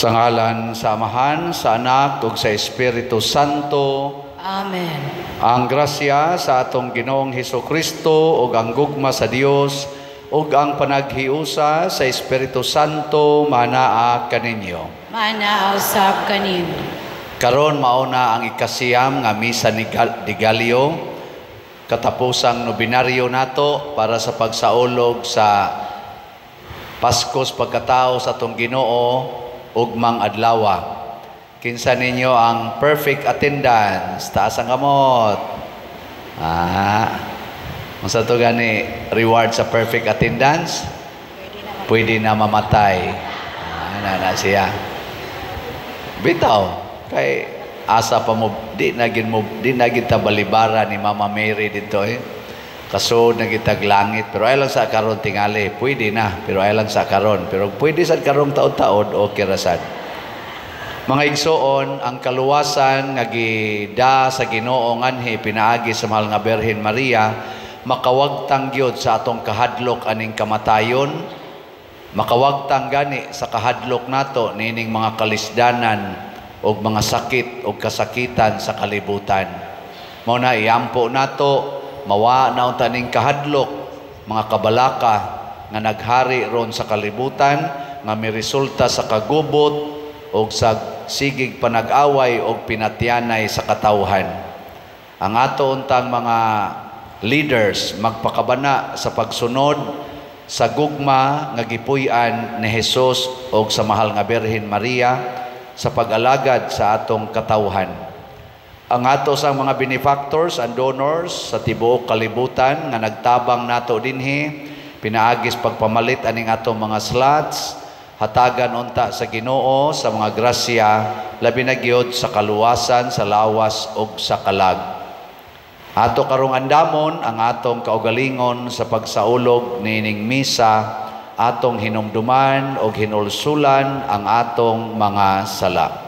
Sa ngalan sa Amahan, sa Anak, ug sa Espiritu Santo. Amen. Ang grasya sa atong Ginoong Hesukristo ug ang gugma sa Dios ug ang panaghiusa sa Espiritu Santo manaa kaninyo. Manaa usab kanimo. Karon mao na ang 9 nga misa ni de Gallo, katapusang nobinaryo nato para sa pagsaulog sa Paskos pagkatao sa atong Ginoo ugmang adlawa. Kinsa ninyo ang perfect attendance? Taas ang kamot. Unsa to gani reward sa perfect attendance? Pwede na mamatay. Na siya. Bitaw kay asa pa mo di na gid mo di na gid ta balibara ni Mama Mary dito eh. Kasod na gitag langit, pero ay lang sa karon tingali, pwede na, pero ay lang sa karon, pero pwede sad karong taod-taod, okay ra sad. Mga igsoon, ang kaluwasan nga gida sa Ginoo nganhi pinaagi sa mahal nga Birhen Maria, makawagtang gyud sa atong kahadlok aning kamatayon, makawagtang gani sa kahadlok nato niining mga kalisdanan og mga sakit og kasakitan sa kalibutan. Mao na iampo nato, mawa na unta ning kahadlok, mga kabalaka nga naghari ron sa kalibutan, nga miresulta sa kagubot og sa sigig panag-away og pinatyanay sa katawhan. Ang ato untang mga leaders magpakabana sa pagsunod sa gugma nga gipuy-an ni Jesus og sa mahal nga Birhen Maria sa pag-alagad sa atong katawhan. Ang ato sa mga benefactors and donors sa tibuok kalibutan nga nagtabang nato dinhi pinaagis pagpamalit aning atong mga slots, hatagan unta sa Ginoo sa mga grasya labi na gyud sa kaluwasan sa lawas ug sa kalag. Ato karong andamon ang atong kaugalingon sa pagsaulog niining misa, atong hinumduman og hinulsulan ang atong mga sala.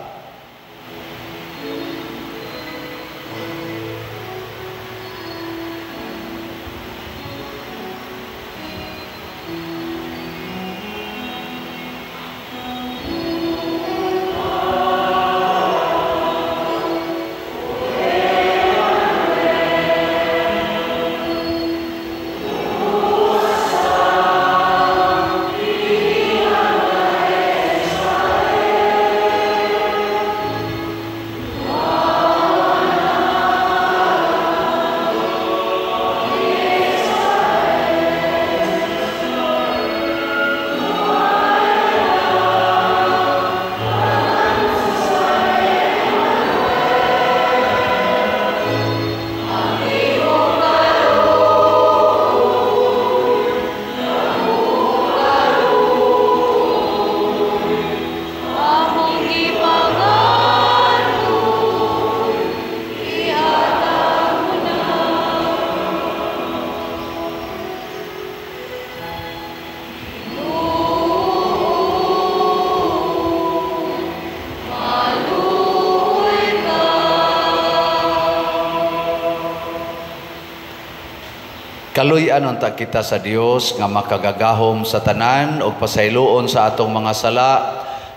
Kaluy-an unta kita sa Dios nga makagagahom sa tanan ug pasayloon sa atong mga sala,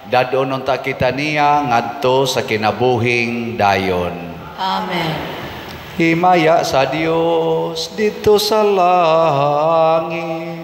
dad-on unta kita niya ngadto sa kinabuhing dayon. Amen. Himaya sa Dios didto sa langit.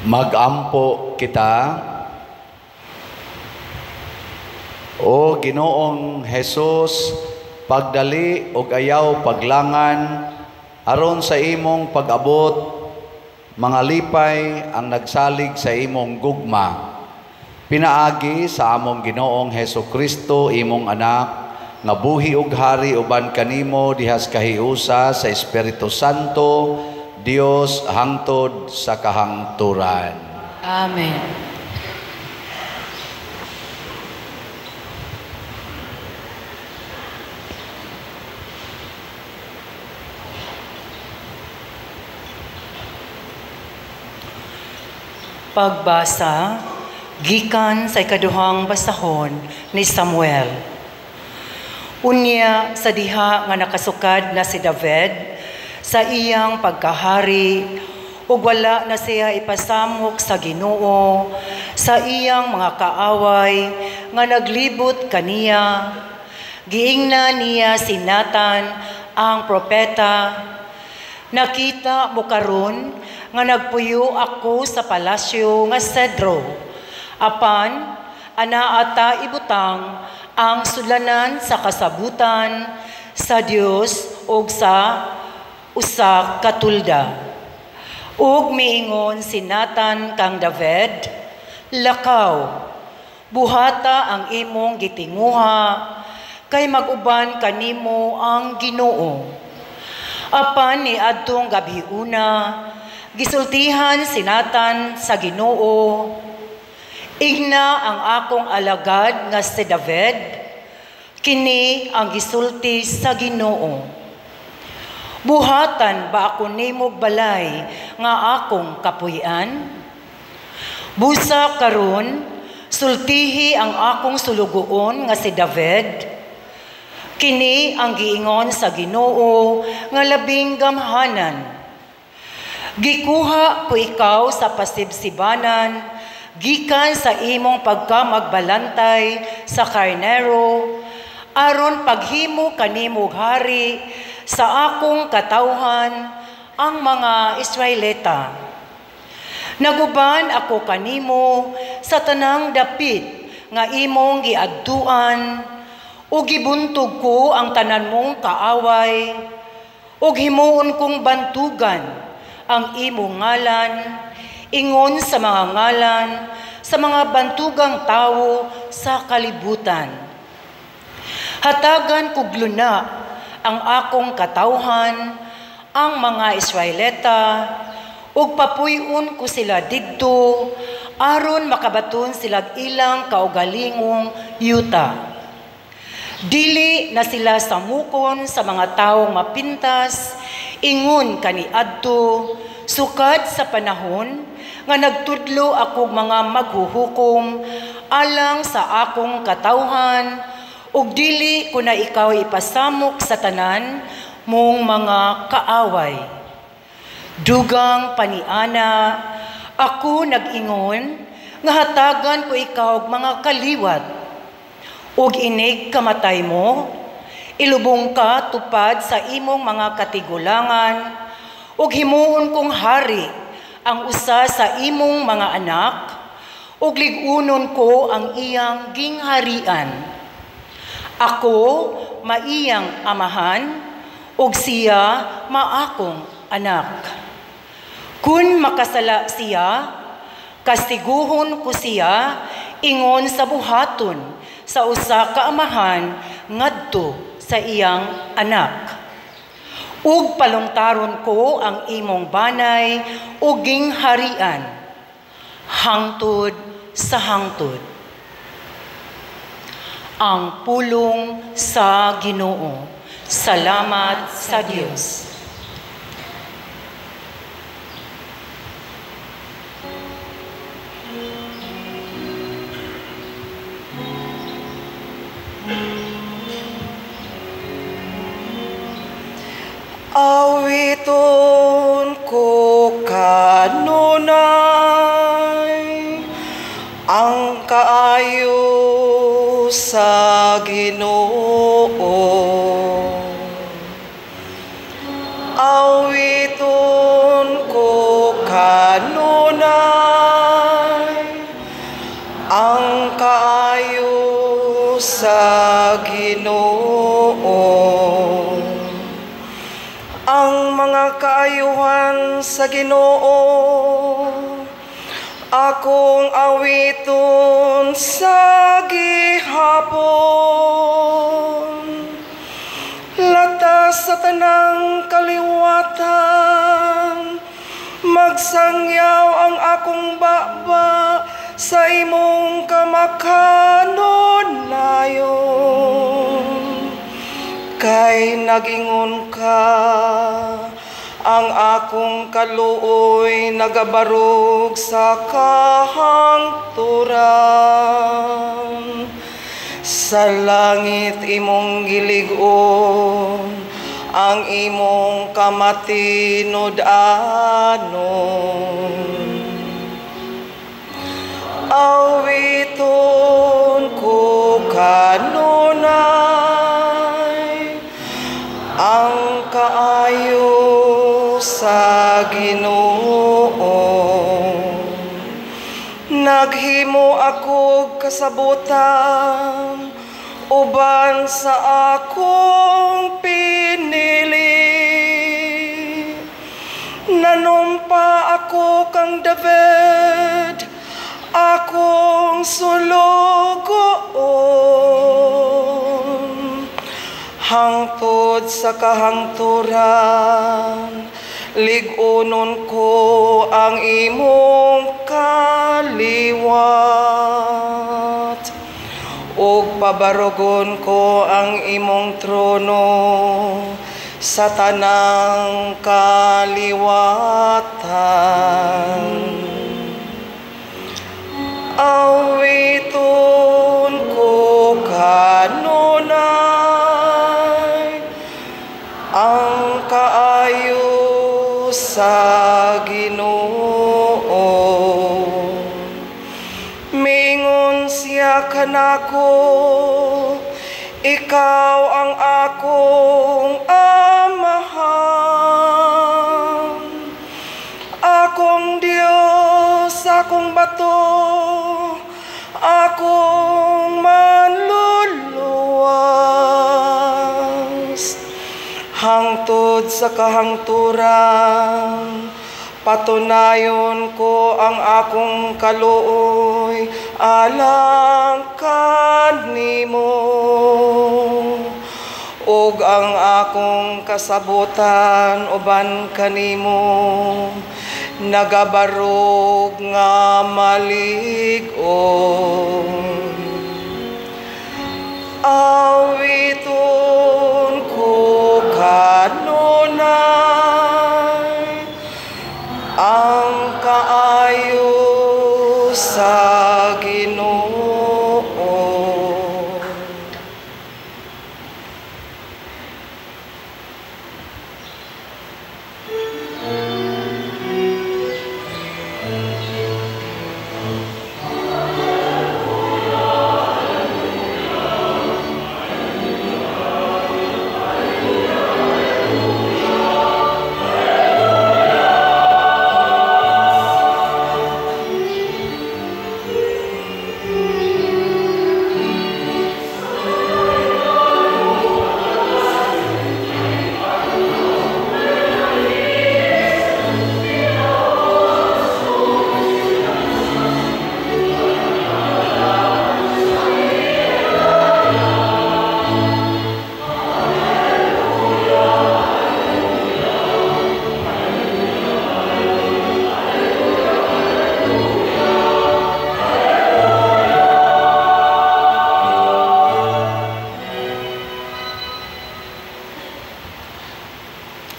Magampo kita. O Ginoong Hesus, pagdali og ayaw paglangan aron sa imong pag-abot mga lipay ang nagsalig sa imong gugma. Pinaagi sa among Ginoong Hesus Kristo, imong anak, nga buhi ug hari uban kanimo dihas kahiusa sa Espiritu Santo, Dios hangtod sa kahangturan. Amen. Pagbasa gikan sa ikaduhang basahon ni Samuel. Unya sa diha nga nakasukad na si David sa iyang pagkahari ug wala na siya ipasamok sa Ginoo sa iyang mga kaaway nga naglibot kaniya. Giingna niya si Nathan ang propeta, nakita mo karon nga nagpuyo ako sa palasyo nga sedro, apan anaa ta ibutang ang sudlanan sa kasabutan sa Dios ug sa usa ka tulda. Ug miingon si Nathan kang David, lakaw, buhata ang imong gitinguha, kay mag-uban kanimo ang Ginoo. Apan ni adtong gabhiuna, gisultihan si Nathan sa Ginoo, igna ang akong alagad nga si David, kini ang gisulti sa Ginoo. Buhatan ba ako nimog balay nga akong kapuy-an? Busa karon, sultihi ang akong sulugoon nga si David. Kini ang giingon sa Ginoo nga labing gamhanan. Gikuha ko ikaw sa pasibsibanan, gikan sa imong pagkamagbalantay sa karnero, aron paghimo kanimog hari sa akong katawhan ang mga Israelita. Naguban ako kanimo sa tanang dapit nga imong giadtuan, ug gibuntog ko ang tanan mong kaaway, ug himuon kong bantugan ang imong ngalan, ingon sa mga ngalan sa mga bantugang tawo sa kalibutan. Hatagan kog luna ang akong katawhan, ang mga Israelita, ug papuy-on ko sila didto, aron makabaton sila ilang kaugalingong yuta. Dili na sila samukon sa mga tawo mapintas, ingon kaniadto, sukad sa panahon nga nagtudlo akog mga maghuhukom alang sa akong katawhan, ug dili ko na ikaw ipasamok sa tanan mong mga kaaway. Dugang paniana, ako nag-ingon nga hatagan ko ikaw og mga kaliwat. Ug inig kamatay mo, ilubong ka tupad sa imong mga katigulangan, ug himuon kong hari ang usa sa imong mga anak, ug lig-unon ko ang iyang gingharian. Ako maiyang amahan, ug siya maakong anak. Kun makasala siya, kastiguhon ko siya, ingon sa buhaton sa usa ka amahan ngadto sa iyang anak. Ug palungtaron ko ang imong banay ug gingharian, hangtod sa hangtod. Ang pulong sa Ginoo. Salamat sa Dios. Awiton ko kanunay ang kaayo sa Ginoo. Awiton ko kanunay sa Ginoo. Ang mga kaayuhan sa Ginoo akong awiton sa gihapon. Latas sa tanang kaliwatan, magsangyaw ang akong baba sa imong kamakanunayon. Kay nagingon ka, ang akong kaluoy nagabarog sa kahangturan. Sa langit imong gilig-on, ang imong kamatinud-anon. Awiton ko kanunay ang kaayo sa Ginoo. Naghimo ako kasabutan uban sa akong pinili. Nanumpa ako kang David, akong sulugoon. Hangtod sa kahangturan, lig-unon ko ang imong kaliwat. Ug pabarugon ko ang imong trono sa tanang kaliwatan. Awiton ko kanunay ang kaayo sa Ginoo. Mingon siya kanako, ikaw ang akong amahan, akong Diyos, akong bato, akong manluluwas. Hangtod sa kahangturan, patunayon ko ang akong kaluoy alang kanimo, ug ang akong kasabutan uban kanimo nagabarog nga malig-on. Awiton ko kanunay ang kaayo sa Ginoo.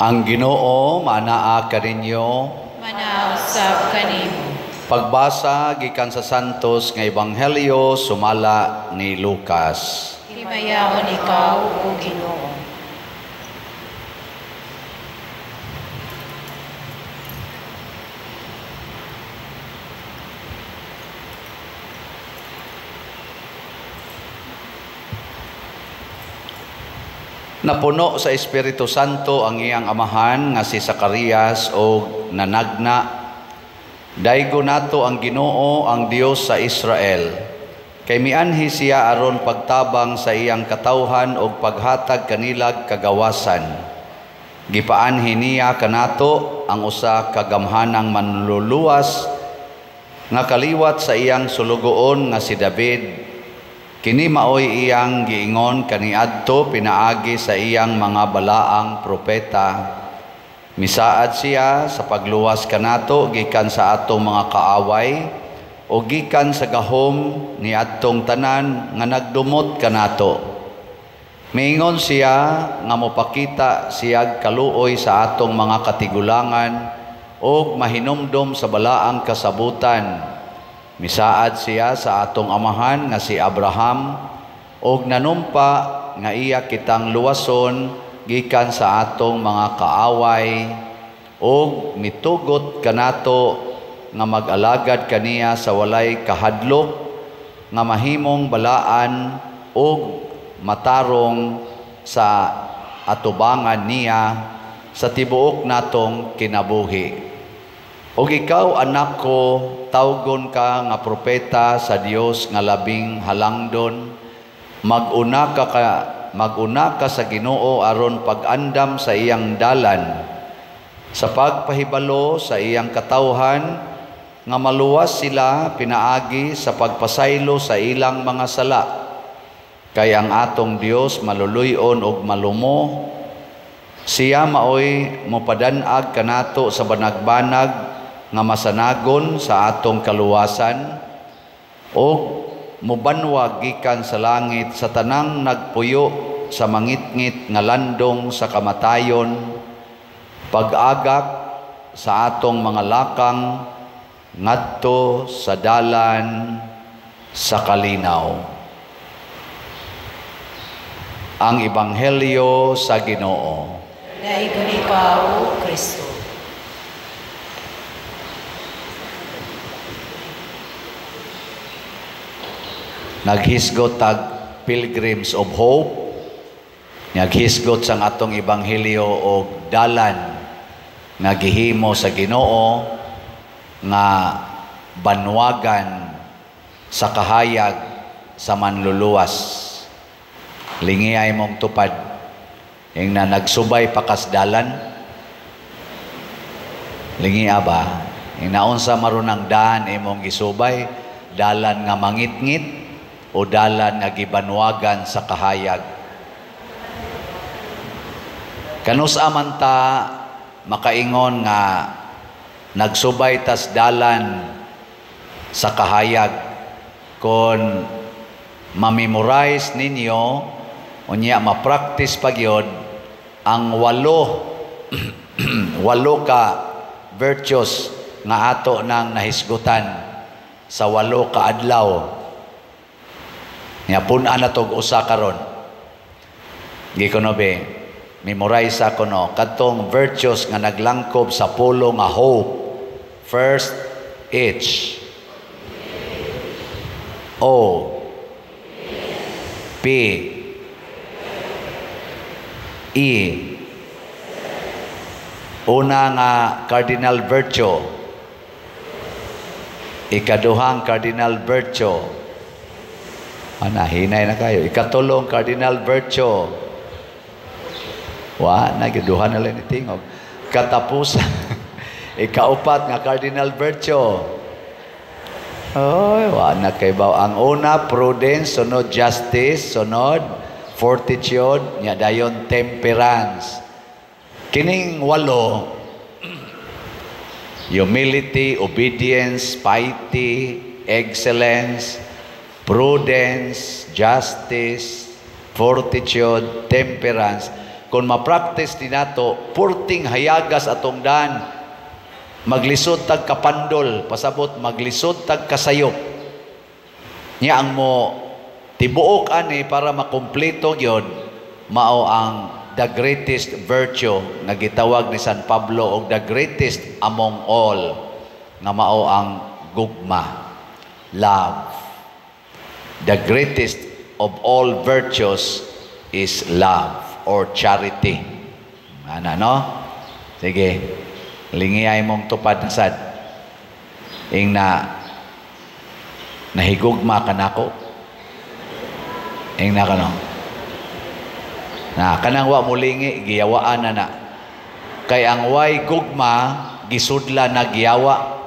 Ang Ginoo manaa kaninyo, Manausap kanimo. Pagbasa gikan sa Santos nga Ebanghelyo sumala ni Lucas. Himayaon ikaw, o Ginoo. Napuno sa Espiritu Santo ang iyang amahan nga si Zacarias og nanagna. Daygo nato ang Ginoo ang Dios sa Israel. Kay mianhi siya aron pagtabang sa iyang katawhan og paghatag kanilag kagawasan. Gipaanhi niya kanato ang usa ka gamhanang manluluwas nga kaliwat sa iyang sulugoon nga si David. Kini maoy iyang giingon kaniadto pinaagi sa iyang mga balaang propeta. Misaad siya sa pagluwas kanato gikan sa atong mga kaaway o gikan sa gahom ni adtong tanan nga nagdumot kanato. Miingon siya nga mopakita siyag kaluoy sa atong mga katigulangan og mahinumdom sa balaang kasabutan. Misaad siya sa atong amahan nga si Abraham og nanumpa nga iya kitang luwason gikan sa atong mga kaaway og mitugot kanato nga mag-alagad kaniya sa walay kahadlok nga mahimong balaan og matarong sa atubangan niya sa tibuok natong kinabuhi. Og ikaw, anak ko, tawgon ka nga propeta sa Dios nga labing halangdon. Maguna ka sa Ginoo aron pag-andam sa iyang dalan, sa pagpahibalo sa iyang katawhan nga maluwas sila pinaagi sa pagpasaylo sa ilang mga sala. Kay ang atong Dios maluluy-on og malumo. Siya maoy mopadan-ag kanato sa banag-banag nga masanagon sa atong kaluwasan og mobanwag gikan sa langit sa tanang nagpuyo sa mangitngit nga landong sa kamatayon, pag-agak sa atong mga lakang ngadto sa dalan sa kalinaw. Ang Ebanghelyo sa Ginoo. Daigon ikaw, Kristo. Naghisgot tag Pilgrims of Hope, naghisgot sang atong Ebanghelyo og dalan nga gihimo sa Ginoo nga banwagan sa kahayag sa manluluwas. Lingiyay mong tupad ing na nagsubay pakasdalan. Lingiya ba? Ing naunsa marunang daan imong gisubay, dalan nga mangitngit o dalan nga gibanwagan sa kahayag. Kanus-a man ta makaingon nga nagsubay tas dalan sa kahayag kon ma-memorize ninyo unya ma-practice pagyod ang walo walo ka virtues nga ato nang nahisgutan sa 8 ka adlaw. Nya pun-an na tog usa karon. Gikuno be, memorize ako no kadtong virtues nga naglangkob sa polo nga hope. First, H, O, P, E. Una nga cardinal virtue, ikaduhang cardinal virtue, ana hinay na kayo, ikatulong cardinal virtue, wa na giduha na lang ni tingog, katapusan ikaupat nga cardinal virtue. Oy, wa na kay baw. Ang una prudence, sunod justice, sunod fortitude, nya dayon temperance. Kining 8, humility, obedience, piety, excellence, prudence, justice, fortitude, temperance. Kung ma-practice ni nato, purting hayagas atong daan, maglisod tag kapandol, pasabot maglisod tag kasayop. Nya ang mo tibuok ani para makumpleto gyud, mao ang the greatest virtue nga gitawag ni San Pablo og the greatest among all, nga mao ang gugma, love. The greatest of all virtues is love or charity. Ana no? Sige, lingiyay mong tupad na sad. Ing na nahigugma ka nako. Ingna ka, no? Na kanang wa mulingi, giyawaan na na. Kay ang way gugma, gisudlan na giyawa.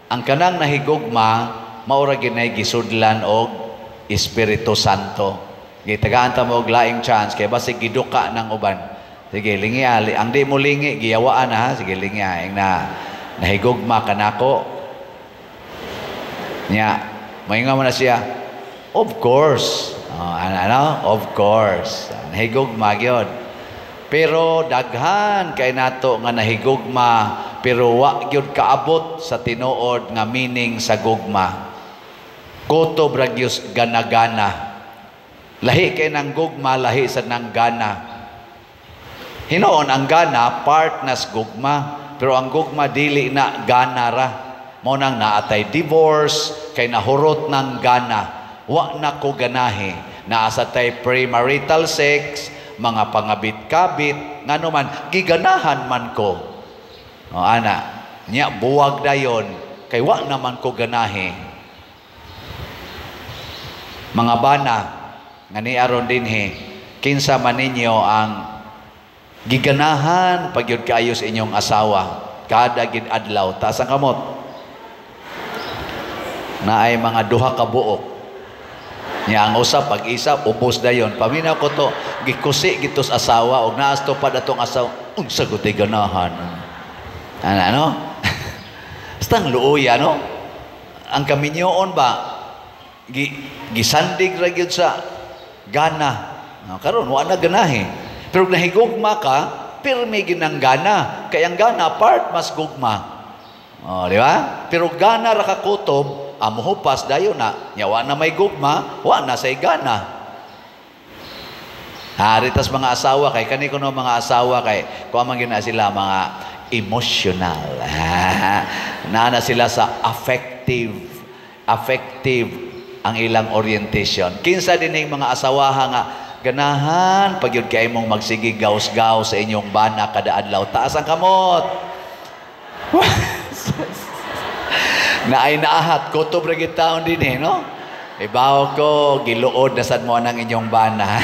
Ang kanang nahigugma, maura ginay gisudlan og Espiritu Santo. Gitagaan ta mo og laing chance kay basig giduka ng uban. Sige, lingi ali. Ang di mo lingi, giyawaan na ha. Sige, lingi ha. Na nahigugma kanako. Nya, maingon mo na siya, "Of course." Oh, ano, ano? Of course. Nahigugma gyud. Pero daghan kay nato nga nahigugma pero wa gyud kaabot sa tinuod nga meaning sa gugma. Kutob ra gyud gana-gana. Lahi kay nang gugma, lahi sa nang gana. Hinoon ang gana part nas gugma, pero ang gugma dili na gana ra. Mao nang naatay divorce kay nahurot ng gana. Wa na ko ganahi. Naa sa tay premarital sex, mga pangabit-kabit, ngano man giganahan man ko. O ana, nya buwag dayon kay wa naman ko ganahi. Mga bana nga ni aron dinhi, kinsa man ninyo ang giganahan pagyud kaayo sa inyong asawa kada gid adlaw? Taas ang kamot. Naay mga duha ka buok. Nya ang usa pag isa ubos dayon. Paminaw ko to, gikusi gitos asawa og naas to pa atong asawa. Unsa gud ganahan? Ana, no? Basta ang luoya, no? Ang kaminyoon ba gisandig ra gyud sa gana. No, karon wa na ganahi. Pero kung nahigugma ka, pirmi ginang gana. Kay ang gana part mas gugma. Oh, di ba? Pero gana ra ka kutob, amuhupas dayon na. Nya wa na may gugma, wa na say gana. Hari tas mga asawa kay kani kuno mga asawa kay kuha man gyud na sila mga emotional. Naa na sila sa affective ang ilang orientation. Kinsa din mga asawaha nga ganahan pag yun kay mong magsige gaus-gaus sa inyong bana kada adlaw? Taas ang kamot. Naay naahat, kutob ra gid taon din eh, no? Ibaw ko, giluod na sad mo ang inyong bana.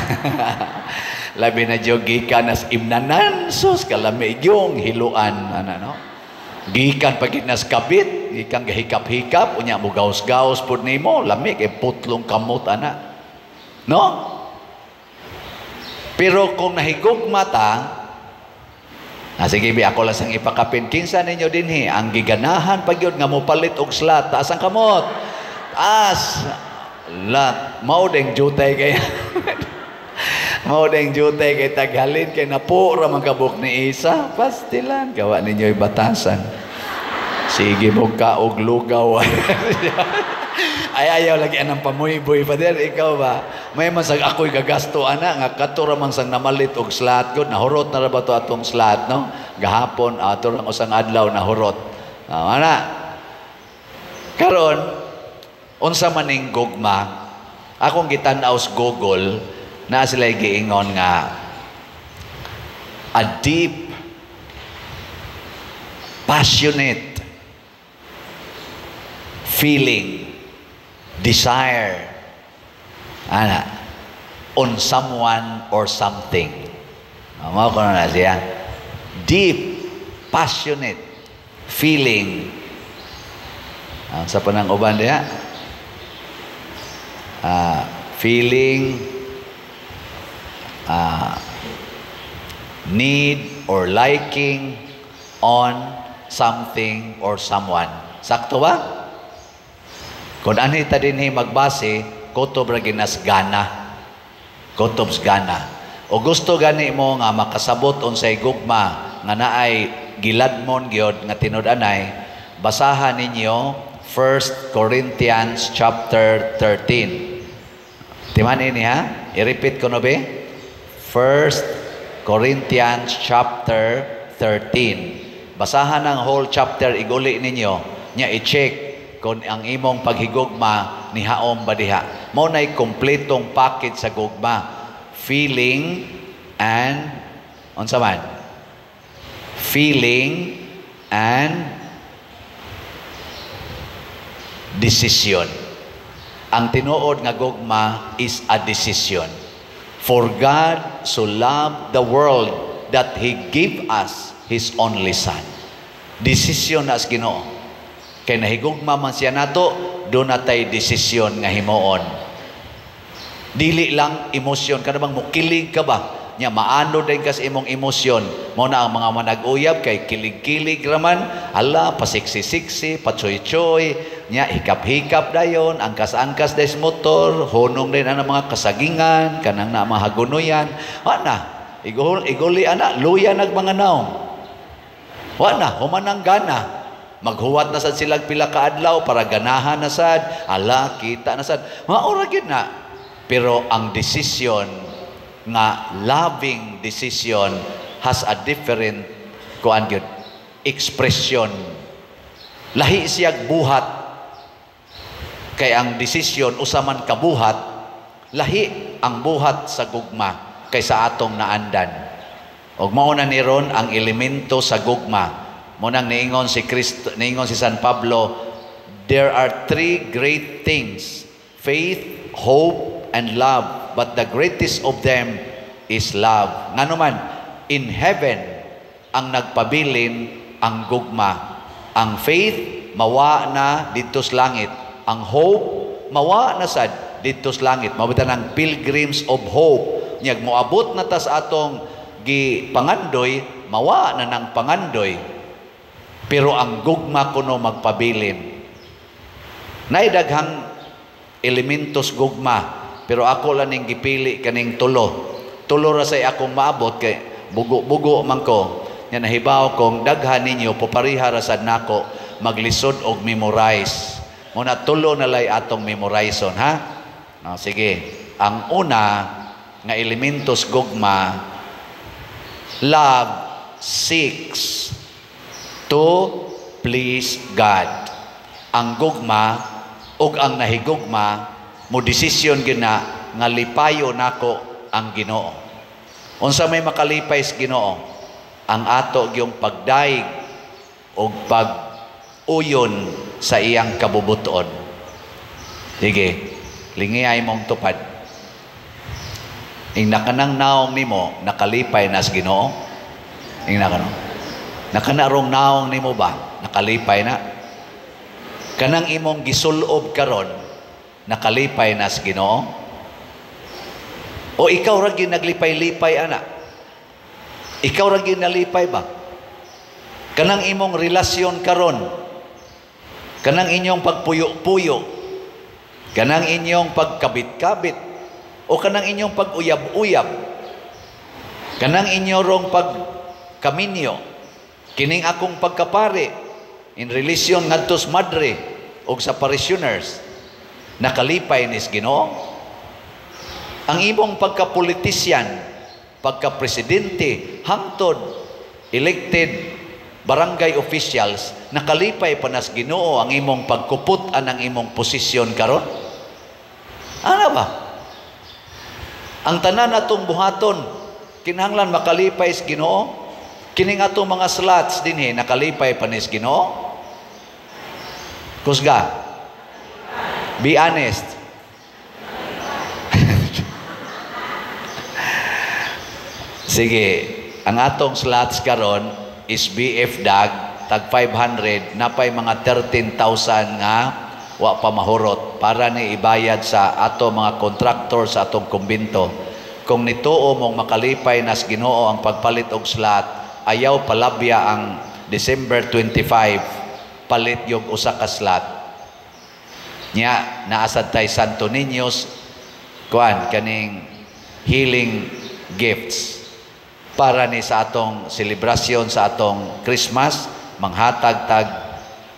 Labi na jud gikan nas imnanan, sus, kalami yung hiluan, ano, no? Gikan pag nas kabit, gikan gahikap-hikap, unya mo gaus-gaus pud nimo, lami kay putlong kamot ana. No? Pero kung nahigugma ta, sige bi, ako lang sang ipakapin. Kinsa ninyo dinhi ang giganahan pag yun nga mopalit og slot? Taas ang kamot. Taas. Lat. Mao ding jutay kay. Mao ding jutay kay taghalin kay napo ra man kabuk ni isa. Pastilan gawa ninyo batasan. Sige mo ka og lugaw. Ay ayaw lagi anang pamuyboy pa din. Ikaw ba? May man sang ako'y gagasto ana nga kato ra man sang namalit og slot gud, nahurot na ra ba to atong slot, no? Gahapon ato ra usang adlaw nahurot. Ana. Karon unsa man ning gugma? Akong gitan-aw sa Google, naa sila giingon nga a deep, passionate feeling, desire, ana, on someone or something. Mao ko na siya. Deep, passionate feeling. Sa panang uban diha? Feeling, need or liking on something or someone. Sakto ba? Kung anhi ta dinhi magbase, kutob ra ginas gana. Kutob gana. O gusto gani mo nga makasabot unsay gugma nga naay giladmon gyud nga tinud-anay, basahan ninyo 1 Corinthians chapter 13. Timan ini ha? I-repeat ko no be? 1 Corinthians chapter 13. Basahan ang whole chapter, iguli ninyo, nya i-check kung ang imong paghigugma ni haom ba diha. Mao nay kompletong package sa gugma. Feeling and unsa man? Feeling and decision. Ang tinuod nga gugma is a decision. For God so loved the world that He gave us His only Son. Desisyon na sa Ginoo. Kay nahigugma man siya nato, duna tay desisyon nga himuon. Dili lang emosyon. Kana bang mukilig ka ba? Nya maano din ka sa imong emosyon. Mao na ang mga manag-uyab kay kilig-kilig raman, ala pasiksi-siksi, pachoy-choy, nya hikap-hikap dayon, angkas-angkas des motor, hunong din ang mga kasagingan, kanang na mga hagunoyan. Wa na, igul iguli ana, luya nag mga naong. Wa na, human ang gana. Maghuwat na sad sila pila ka adlaw para ganahan na sad, ala kita na sad. Maura gyud na. Pero ang decision nga loving decision has a different kuan gyud expression. Lahi siyag buhat, kay ang desisyon usa man kabuhat, lahi ang buhat sa gugma kaysa atong naandan. Og mao na ni ron ang elemento sa gugma. Mo nang niingon si Kristo, niingon si San Pablo, "There are three great things: faith, hope, and love, but the greatest of them is love." Ngano man, in heaven ang nagpabilin ang gugma. Ang faith mawa na didto sa langit. Ang hope mawa na sad didto sa langit. Mao ng pilgrims of hope. Nyag moabot na ta sa atong gipangandoy, mawa na ng pangandoy. Pero ang gugma kuno magpabilin. Naay daghang elementos gugma, pero ako lang ning gipili kaning tulo. Tulo ra say akong maabot kay bugo-bugo man ko. Nya nahibaw kong daghan ninyo popariha ra sad nako maglisod og memorize. Mao na tulo na lay atong memorizon, ha? No, sige. Ang una nga elementos gugma, love seeks to please God. Ang gugma ug ang nahigugma mo desisyon gyud na nga lipayo nako ang Ginoo. Unsa may makalipay sa Ginoo? Ang ato gyung pagdaig ug pag-uyon sa iyang kabubuton. Sige, lingiyay mong tupad. Ing nakanang naong nimo, nakalipay na sa Ginoo. Ing nakano. Nakanarong naong nimo ba? Nakalipay na. Kanang imong gisulob karon, nakalipay na sa Ginoo? O ikaw ra gyud naglipay-lipay ana? Ikaw ra gyud nalipay ba? Kanang imong relasyon karon, kanang inyong pagpuyo-puyo, kanang inyong pagkabit-kabit, o kanang inyong pag-uyab-uyab, kanang inyong pagkaminyo, kining akong pagkapare in relation ngadto sa madre o sa parishioners, nakalipay nis Ginoo? Ang imong pagka-politician, pagka-presidente, hangtod elected barangay officials, nakalipay pa nas Ginoo ang imong pagkupot anang imong posisyon karon? Ano ba? Ang tanan atong buhaton kinahanglan makalipay sa Ginoo. Kining atong mga slots dinhi, nakalipay pa nis Ginoo? Kusga. Be honest. Sige, ang atong slots karon is BF DAG tag 500, napay mga 13,000 nga wa pa mahurot para ni ibayad sa ato mga kontraktor sa atong kumbinto. Kung nituo mong makalipay nas Ginoo ang pagpalit og slot, ayaw palabya ang December 25 palit yung usa ka slot. Nya naasad tay Santo Niños kuan kaning healing gifts para ni sa atong selebrasyon sa atong Christmas, manghatag tag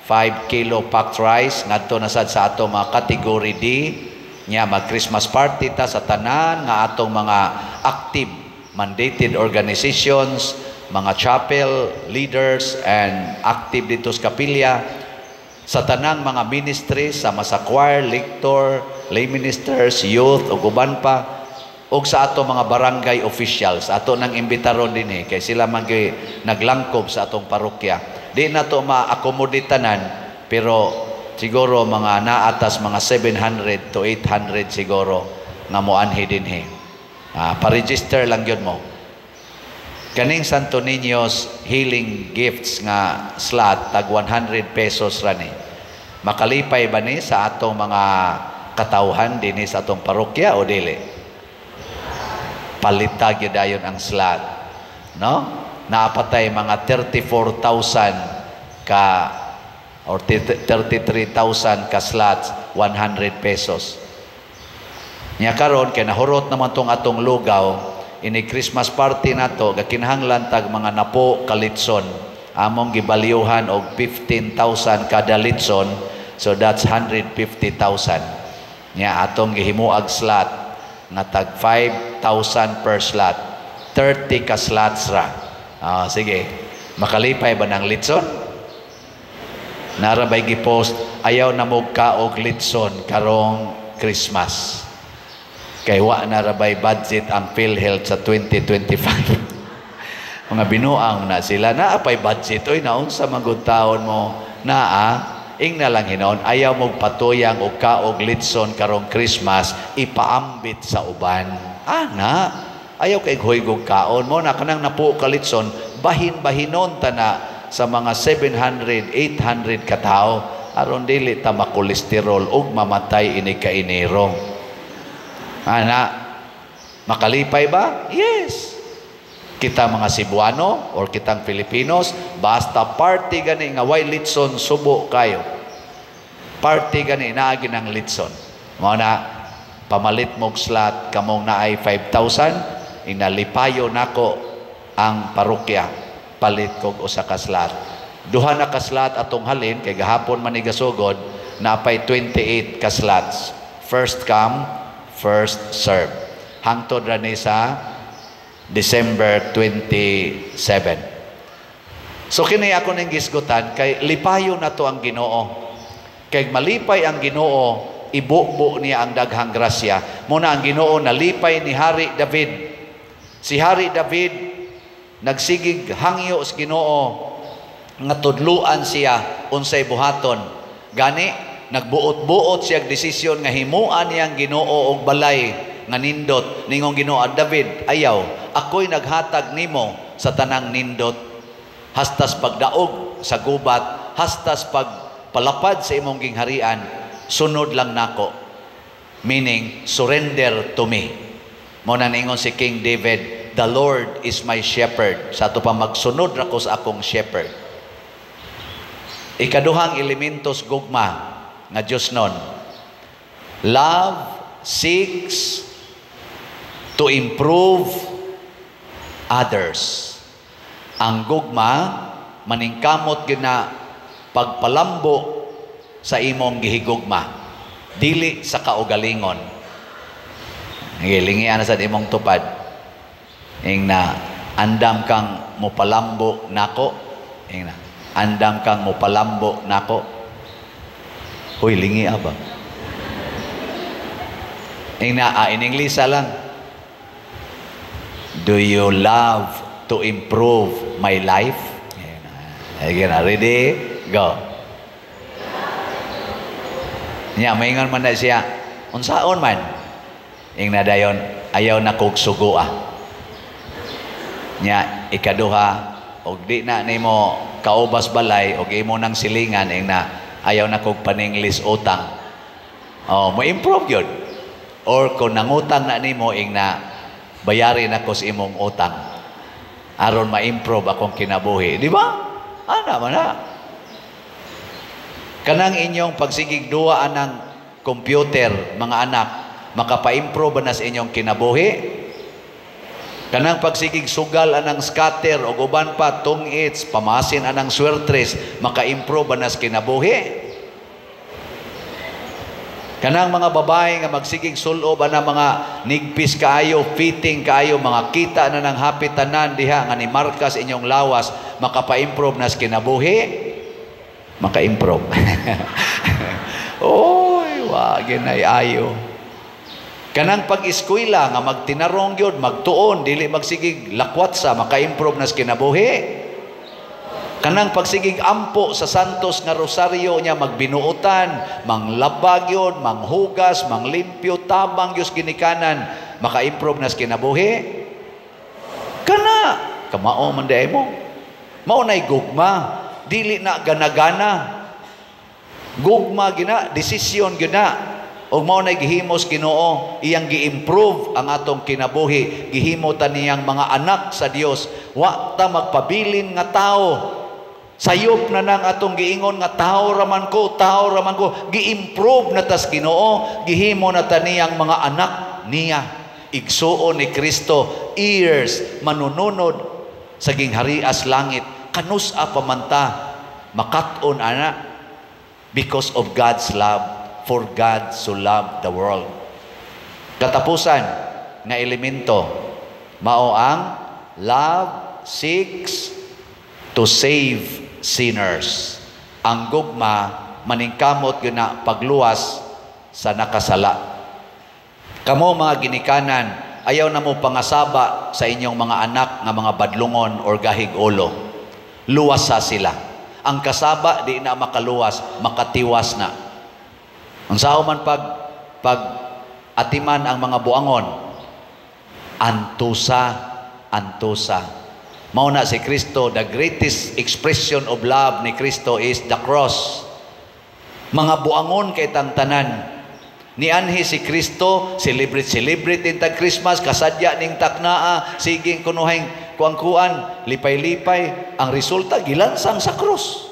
5 kilo packed rice ngadto na sad sa atong mga category D. Nya mag Christmas party ta sa tanan nga atong mga active mandated organizations, mga chapel leaders and active dito sa kapilya, sa tanang mga ministries, sama sa choir, lector, lay ministers, youth ug uban pa, ug sa ato mga barangay officials. Ato nang imbitaron dinhi kay sila man naglangkob sa atong parokya. Di na to ma-accommodate tanan, pero Siguro mga naatas mga 700 to 800 siguro nga moanhi dinhi. Pa-register lang gyud mo. Kaning Santo Niño's Healing Gifts nga slot, tag 100 pesos ra ni. Makalipay ba ni sa atong mga katawhan dinhi sa atong parokya o dili? Palita gyud dayon ang slot. No? Naapatay mga 34,000 ka or 33,000 ka slots, 100 pesos. Nya karon kay nahurot naman tong atong lugaw, ini Christmas party nato gakinahanglan tag mga napo ka litson. Among gibalyuhan og 15,000 kada litson, so that's 150,000. Nya atong gihimuag slot nga tag 5,000 per slot. 30 ka slots ra. Sige. Makalipay ba ng litson? Nara bay gipost, "Ayaw na mo kaog litson karong Christmas." Kay wa na ra bay budget ang PhilHealth sa 2025. Mga binuang na sila, naa pay budget. Oy, naunsa man gud taon mo naa, ingna lang hinon, ayaw mo patuyang og kaog litson karong Christmas, ipaambit sa uban. Ana, ayaw kay huygog kaon mo na kanang napo ka litson, bahin-bahinon ta na sa mga 700, 800 katao aron dili ta makolesterol ug mamatay ini ka Enero. Ana, makalipay ba? Yes. Kita mga Cebuano or kitang Filipinos, basta party gani nga way litson, subo kayo. Party gani naagi ng litson. Mao na pamalit mog slot kamong naay 5,000, inalipayo nako ang parokya. Palit kog usa ka slot. Duha na ka slot atong halin kay gahapon man ni gasugod, napay 28 ka slots. First come, first serve. Hangtod ra ni sa December 27. So kini ako ning gisgutan kay lipayo na to ang Ginoo. Kay malipay ang Ginoo, ibubo niya ang daghang grasya. Muna ang Ginoo nalipay ni Hari David. Si Hari David nagsigig hangyo sa Ginoo nga tudluan siya unsay buhaton. Gani nagbuot-buot siya desisyon nga himuan niyang Ginoo og balay nga nindot. Ningong Ginoo, "David, ayaw, ako'y naghatag nimo sa tanang nindot, hastas pagdaog sa gubat, hastas pagpalapad sa imong gingharian, sunod lang nako." Meaning, surrender to me. Mo na ningon si King David, "The Lord is my shepherd." Sa ato pa, magsunod ra ko sa akong shepherd. Ikaduhang elementos gugma nga Diyos nun. Love seeks to improve others. Ang gugma maningkamot gyud na pagpalambo sa imong gihigugma, dili sa kaugalingon. Gilingian na sa imong tupad. Ing na, "Andam kang mopalambo nako." Ing na, "Andam kang mopalambo nako." Hoy, lingi ba? Ing na, in English lang. "Do you love to improve my life?" Ayan na, ready? Go. Nya, maingon man na siya, "Unsaon man?" Ing na dayon, "Ayaw na kog sugo ah." Nya, ikaduha, og di na nimo kaubas balay, og imo nang silingan, ing na, "Ayaw na kog paninglis utang." Oh, mo improve yun. Or kung nangutang na nimo, ing na, "Bayarin ako sa imong utang aron ma-improve akong kinabuhi." Di ba? Ana man na. Kanang inyong pagsigig duwa anang computer, mga anak, makapa-improve ba na sa inyong kinabuhi? Kanang pagsigig sugal anang scatter o uban pa tungits, pamasin anang swertres, maka-improve ba na sa kinabuhi? Kanang mga babae nga magsigig sulob ana mga nigpis kaayo, fitting kaayo, mga kita na ng hapit tanan diha nga ni markas inyong lawas, makapa-improve na sa kinabuhi? Maka-improve. Oy, wa ginay ayo. Kanang pag-eskwela nga magtinarong gyud, magtuon, dili magsigig lakwat sa maka-improve na sa kinabuhi? Kanang pagsigig ampo sa Santos nga Rosaryo niya, magbinuotan, manglabag yun, manghugas, manglimpyo, tabang Diyos ginikanan, maka-improve nas kinabuhi. Kana, kamao man di mo. Mao na'y gugma, dili na gana-gana. Gugma gina, desisyon gina. Og mao na'y gihimos Ginoo, iyang gi-improve ang atong kinabuhi, gihimo ta niyang mga anak sa Dios. Wa ta magpabilin nga tao. Sayop na nang atong giingon nga tao raman ko, tao raman ko, gi-improve na tas Ginoo, gihimo na ta niyang mga anak niya. Igsuon ni Kristo, heirs, manununod sa gingharias langit. Kanus-a pa man ta makat-on ana because of God's love, for God so loved the world. Katapusan nga elemento, mao ang love seeks to save sinners. Ang gugma maningkamot gyud na pagluwas sa nakasala. Kamo mga ginikanan, ayaw na mo pangasaba sa inyong mga anak nga mga badlungon or gahig ulo. Luwas sa sila. Ang kasaba di na makaluwas, makatiwas na. Ang sao man pag atiman ang mga buangon, antusa, antusa. Mao na si Kristo, the greatest expression of love ni Kristo is the cross. Mga buangon kay tanan. Nianhi si Kristo, celebrate celebrate intag Christmas, kasadya ning taknaa, siging kunuhing kuang-kuan, lipay-lipay. Ang resulta, gilansang sa krus.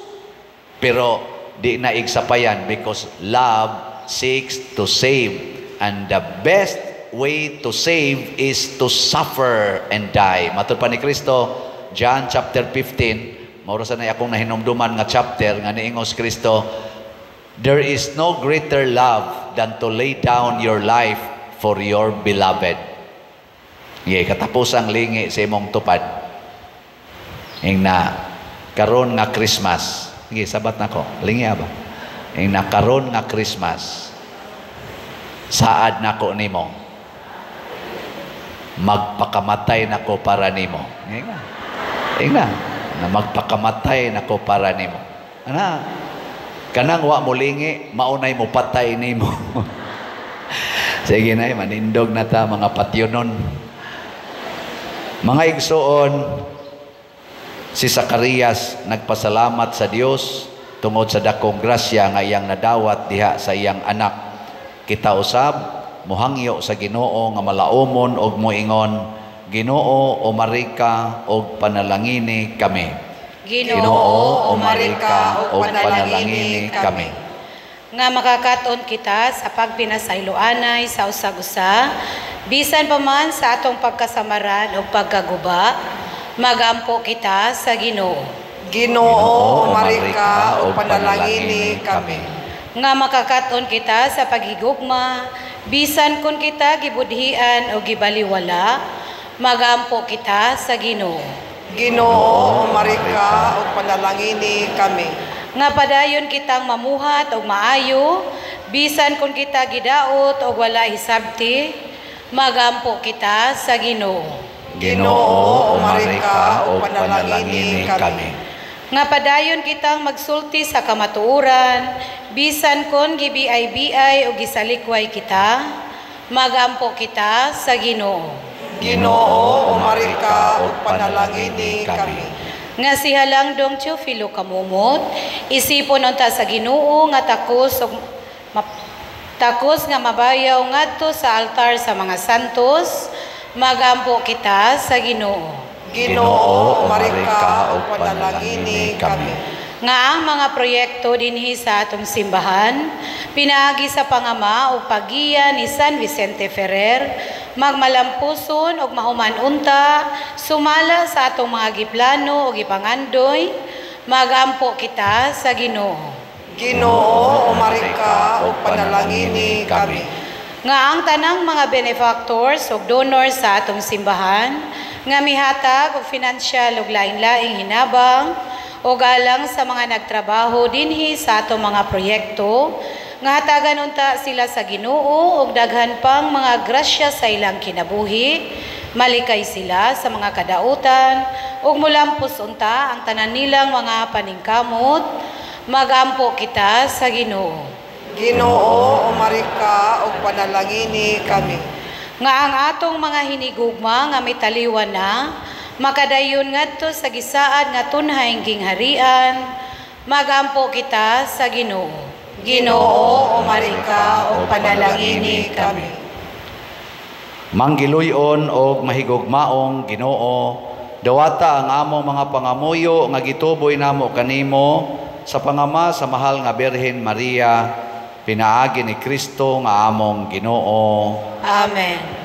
Pero di na igsapayan because love seeks to save. And the best way to save is to suffer and die. Matud pa ni Kristo, John chapter 15, mao ra sa na akong nahinumduman nga chapter nga niingos Kristo, there is no greater love than to lay down your life for your beloved. Ye, katapusang lingi sa imong tupad. Ing na karon nga Christmas. Sige, sabat nako. Lingi ba? Ing na karon nga Christmas. Saad nako nimo. Magpakamatay nako para nimo. Ing na. Ing na. Na magpakamatay nako para nimo. Ana, kanang wa mo lingi, maunay mo patay nimo. Sige na, manindog na ta mga patyonon. Mga igsoon, si Zacarias nagpasalamat sa Dios tungod sa dakong grasya nga iyang nadawat diha sa iyang anak. Kita usab muhangyo sa Ginoo nga malaumon og moingon, Ginoo, umarika og panalangini kami. Ginoo, umarika og panalangini kami. Nga makakaton kita sa pagpinasayloanay sa usag-usa, bisan pa man sa atong pagkasamaran o pagkaguba, magampo kita sa Ginoo. Ginoo, umarika og panalangini kami. Nga makakaton kita sa paghigugma, bisan kun kita gibudhian o gibaliwala, magampo kita sa Ginoo. Ginoo, umarika og panalangini kami. Nga padayon kitang mamuhat og maayo, bisan kun kita gidaot og wala hisabti, magampo kita sa Ginoo. Ginoo, umarika og panalangini kami. Nga padayon kitang magsulti sa kamatuoran, bisan kon gibiay-biay o gisalikway kita, magampo kita sa Ginoo. Ginoo, umarika og panalangini kami. Nga si Halangdong Teofilo kamumot, isipon unta sa Ginoo nga takos og takos nga mabayaw ngadto sa altar sa mga santos, magampo kita sa Ginoo. Ginoo, umarika og panalangini kami. Nga ang mga proyekto dinhi sa atong simbahan, pinaagi sa pangama o paggiya ni San Vicente Ferrer, magmalampuson og mahuman unta, sumala sa atong mga giplano o gipangandoy, magampo kita sa Ginoo. Ginoo, umarika og panalangini kami. Nga ang tanang mga benefactors og donors sa atong simbahan, nga mihatag og financial og laing-laing hinabang, o galang sa mga nagtrabaho dinhi sa atong mga proyekto, nga hatagan unta sila sa Ginoo og daghan pang mga grasya sa ilang kinabuhi, Malikay sila sa mga kadautan ug mulampos unta ang tanan nilang mga paningkamot. Magampo kita sa Ginoo. Ginoo, umarika ug panalangini kami. Nga ang atong mga hinigugma nga mitaliwan na makadayon ngadto sa gisaad nga tunhayng gingharian. Magampo kita sa Ginoo. Ginoo, umarika ug panalangini kami. Manggiluyon og mahigugmaong Ginoo, dawata ang among mga pangamuyo nga gituboy namo kanimo sa pangama sa mahal nga Birhen Maria, pinaagi ni Kristo nga among Ginoo. Amen.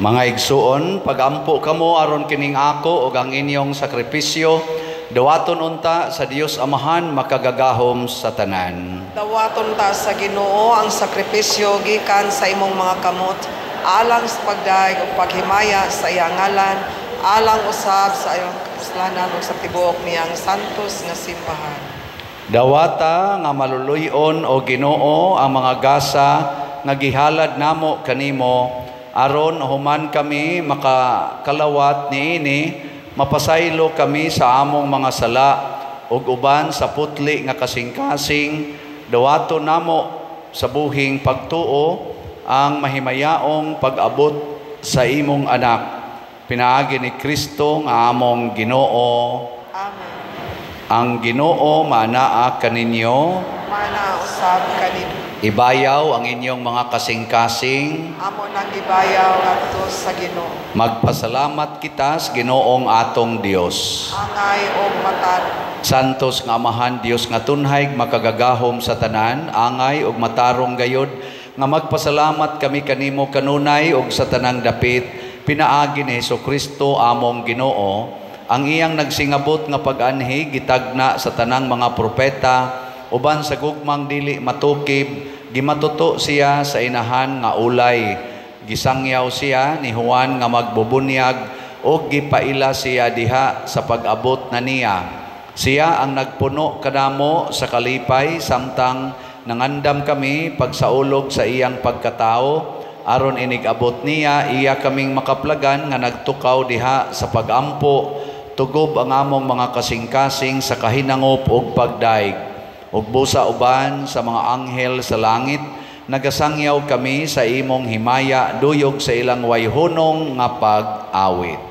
Mga igsuon, pagampo kamo aron kining ako ug ang inyong sakripisyo, dawaton unta sa Dios Amahan makagagahom sa tanan. Dawaton ta sa Ginoo ang sakripisyo gikan sa imong mga kamot, alang sa pagdaig ug paghimaya sa iyang ngalan, alang usab sa iyang kapuslanan ug sa tibuok niyang santos nga simbahan. Dawata nga maluluyon o Ginoo ang mga gasa nga gihalad namo kanimo, aron human kami makakalawat niini, mapasaylo kami sa among mga sala ug uban sa putli nga kasing-kasing, dawato namo sa buhing pagtuo ang mahimayaong pag-abot sa imong anak, pinaagi ni Kristo nga among Ginoo. Amen. Ang Ginoo maanaa kaninyo, maanaa usab kaninyo. Ibayaw ang inyong mga kasing-kasing. Amo nang gibayaw ngadto sa Ginoo. Magpasalamat kita sa Ginoong atong Dios. Angay og matarong. Santos nga Amahan, Dios nga tunhay, makagagahom sa tanan, angay og matarong gayod nga magpasalamat kami kanimo kanunay og sa tanang dapit, pinaagi ni Hesukristo among Ginoo. Ang iyang nagsingabot nga pag-anhi gitagna sa tanang mga propeta, uban sa gugmang dili matukib, gimatuto siya sa inahan nga ulay. Gisangyaw siya ni Juan nga magbubunyag ug gipaila siya diha sa pag-abot na niya. Siya ang nagpuno kanamo sa kalipay samtang nangandam kami pagsaulog sa iyang pagkatao, aron inig-abot niya iya kaming makaplagan nga nagtukaw diha sa pagampo, tugob ang among mga kasing-kasing sa kahinangop ug pagdaig. Ug busa uban sa mga anghel sa langit, nagasangyaw kami sa imong himaya duyog sa ilang wayhunong nga pag-awit.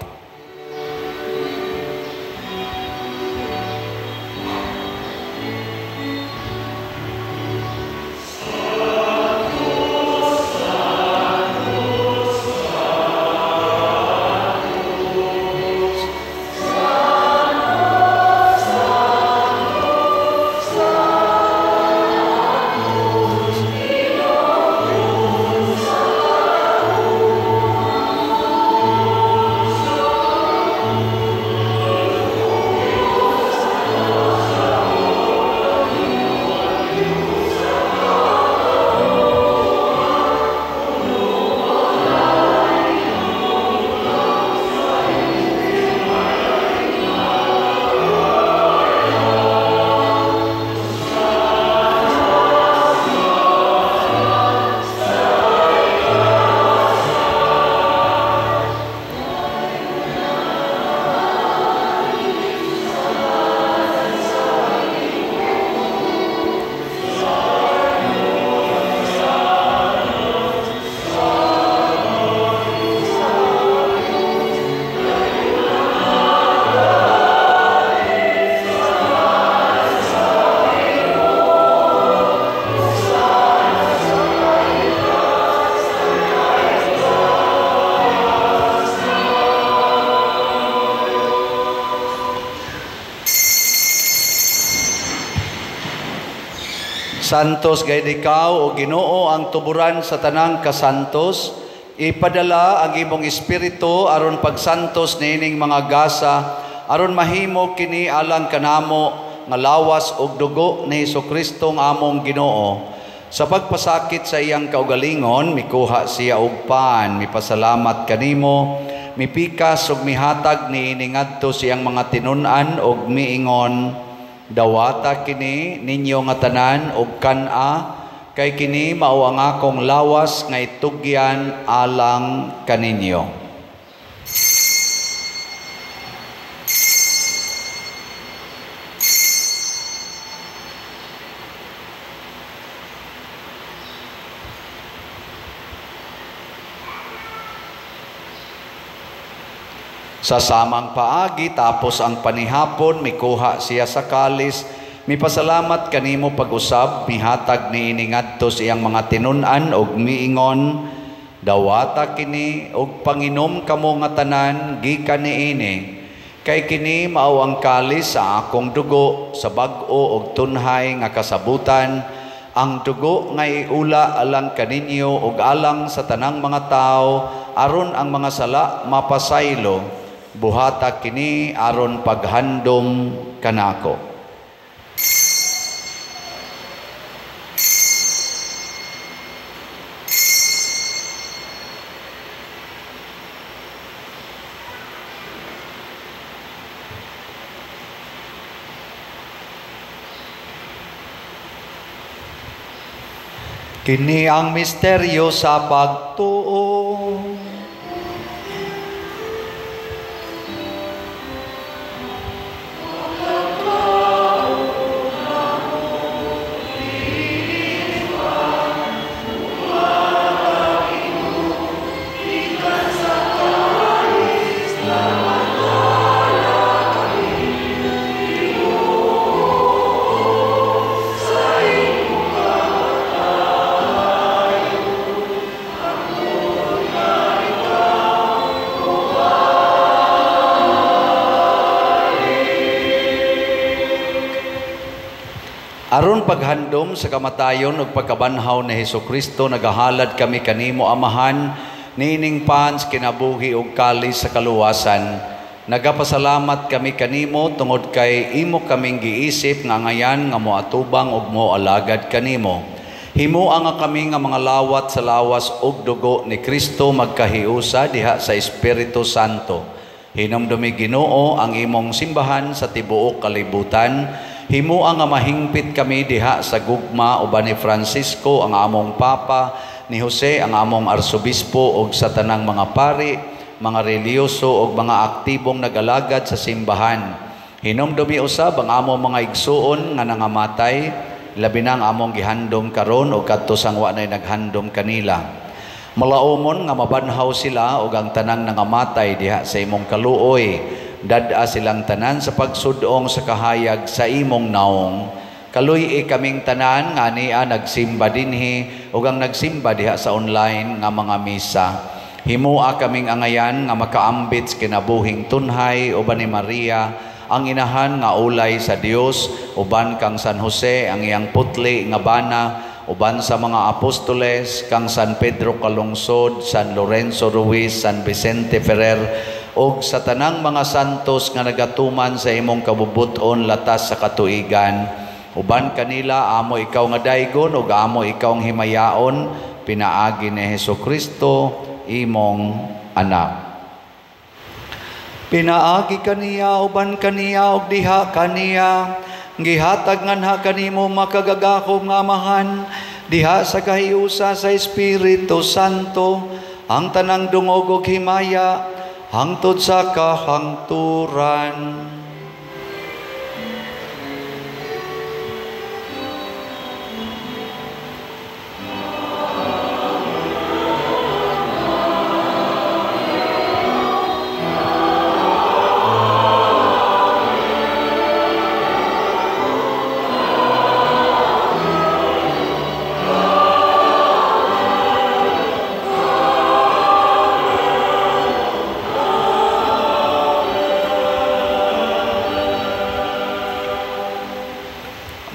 Santos gayud ikaw o Ginoo ang tuburan sa tanang kasantos. Ipadala ang imong espiritu aron pagsantos niining mga gasa, aron mahimo kini alang kanamo nga lawas ug dugo ni Hesukristo nga among Ginoo. Sa pagpasakit sa iyang kaugalingon, mikuha siya og pan, mipasalamat kanimo, mipikas ug mihatag niini ngadto sa iyang mga tinun-an ug miingon, dawata kini ninyo nga tanan og kan-a, kay kini mao ang akong lawas nga itugyan alang kaninyo. Sa samang paagi, tapos ang panihapon, mikuha siya sa kalis, mipasalamat kanimo pag-usab, mihatag niini ngadto sa iyang mga tinun-an og miingon, dawata kini og panginom kamo nga tanan gikan niini, kay kini mao ang kalis sa akong dugo sa bag-o og tunhay nga kasabutan, ang dugo nga iula alang kaninyo og alang sa tanang mga tawo, aron ang mga sala mapasaylo. Buhata kini aron paghandom kanako. Kini ang misteryo sa pagtuo. Aron paghandom sa kamatayon ug pagkabanhaw ni Hesukristo, nagahalad kami kanimo, Amahan, niining pans kinabuhi ug kalis sa kaluwasan. Nagapasalamat kami kanimo tungod kay imo kaming giisip nga ngayan nga moatubang ug moalagad kanimo. Himoa nga kami nga mga lawat sa lawas ug dugo ni Kristo magkahiusa diha sa Espiritu Santo. Hinumdumi Ginoo ang imong simbahan sa tibuok kalibutan. Himoa nga mahingpit kami diha sa gugma uban ni Francisco ang among Papa, ni Jose ang among Arsobispo ug sa tanang mga pari, mga relihiyoso ug mga aktibong nag-alagad sa simbahan. Hinumdumi usab ang among mga igsuon nga nangamatay, labi na ang among gihandom karon ug kadto sang wa nay naghandom kanila. Malaumon nga mabanhaw sila ug ang tanang nangamatay diha sa imong kaluoy. Dad-a silang tanan sa pagsudong sa kahayag sa imong naong. Kaluy-i kaming tanan nga ania nagsimba dinhi ug ang nagsimba diha sa online nga mga misa. Himoa kaming angayan nga makaambit sa kinabuhing tunhay uban ni Maria ang inahan nga ulay sa Dios, uban kang San Jose ang iyang putli nga bana, uban sa mga apostoles kang San Pedro Calungsod, San Lorenzo Ruiz, San Vicente Ferrer ug sa tanang mga santos nga nagatuman sa imong kabubut-on latas sa katuigan. Uban kanila amo ikaw nga daygon ug amo ikaw ang himayaon pinaagi ni Hesukristo imong anak. Pinaagi kaniya uban kaniya ug diha kaniya gihatag nganha kanimo makagagahom nga Amahan diha sa kahiusa sa Espiritu Santo ang tanang dungog ug himaya hangtod sa kahangturan.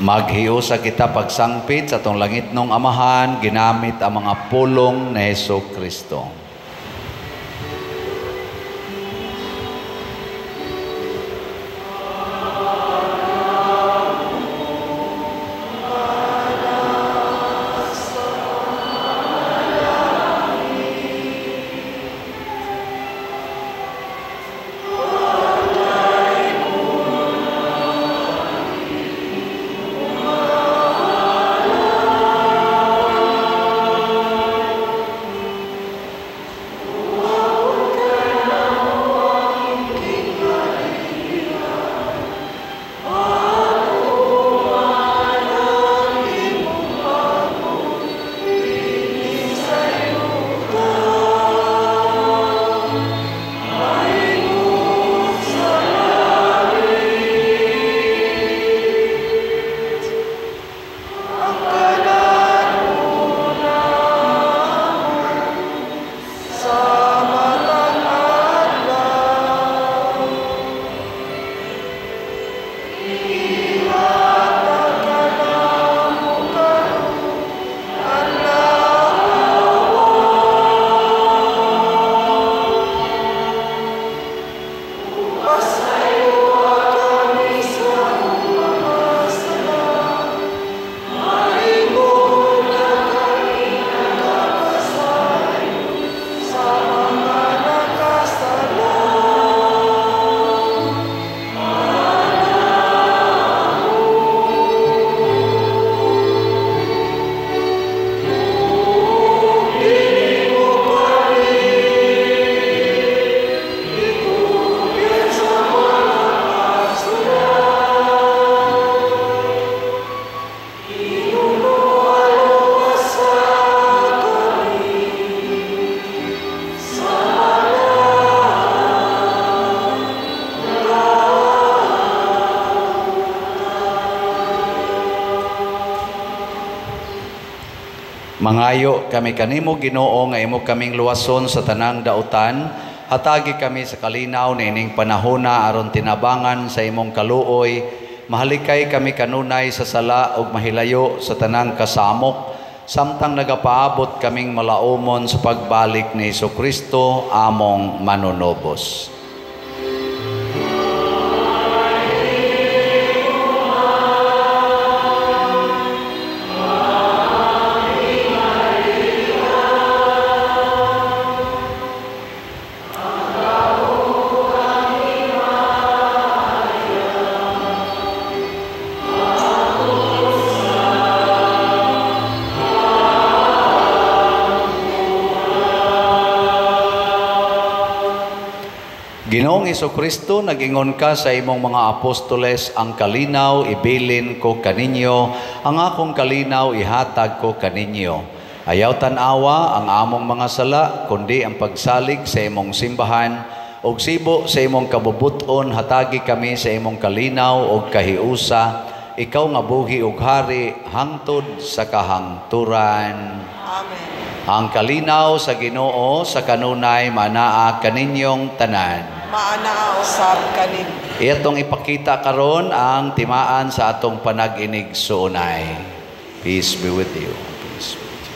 Maghiusa kita pagsangpit sa atong langitnong Amahan, ginamit ang mga pulong ni Hesukristo. Mangayo kami kanimo Ginoo nga imo kaming luwason sa tanang dautan, hatagi kami sa kalinaw niining panahona aron tinabangan sa imong kaluoy, mahalikay kami kanunay sa sala ug mahilayo sa tanang kasamok, samtang nagapaabot kaming malaumon sa pagbalik ni Hesukristo among manunobos. Ginoong Hesukristo, nag-ingon ka sa imong mga apostoles, ang kalinaw ibilin ko kaninyo, ang akong kalinaw ihatag ko kaninyo. Ayaw tan-awa ang among mga sala, kundi ang pagsalig sa imong simbahan, ug sibo sa imong kabubuton, hatagi kami sa imong kalinaw ug kahiusa, ikaw nga buhi ug hari hangtod sa kahangturan. Amen. Ang kalinaw sa Ginoo sa kanunay manaa kaninyong tanan. Maanaa usab kanin. Itong ipakita karon ang timaan sa atong panag-inig suunay. Peace be with you. Peace be with you.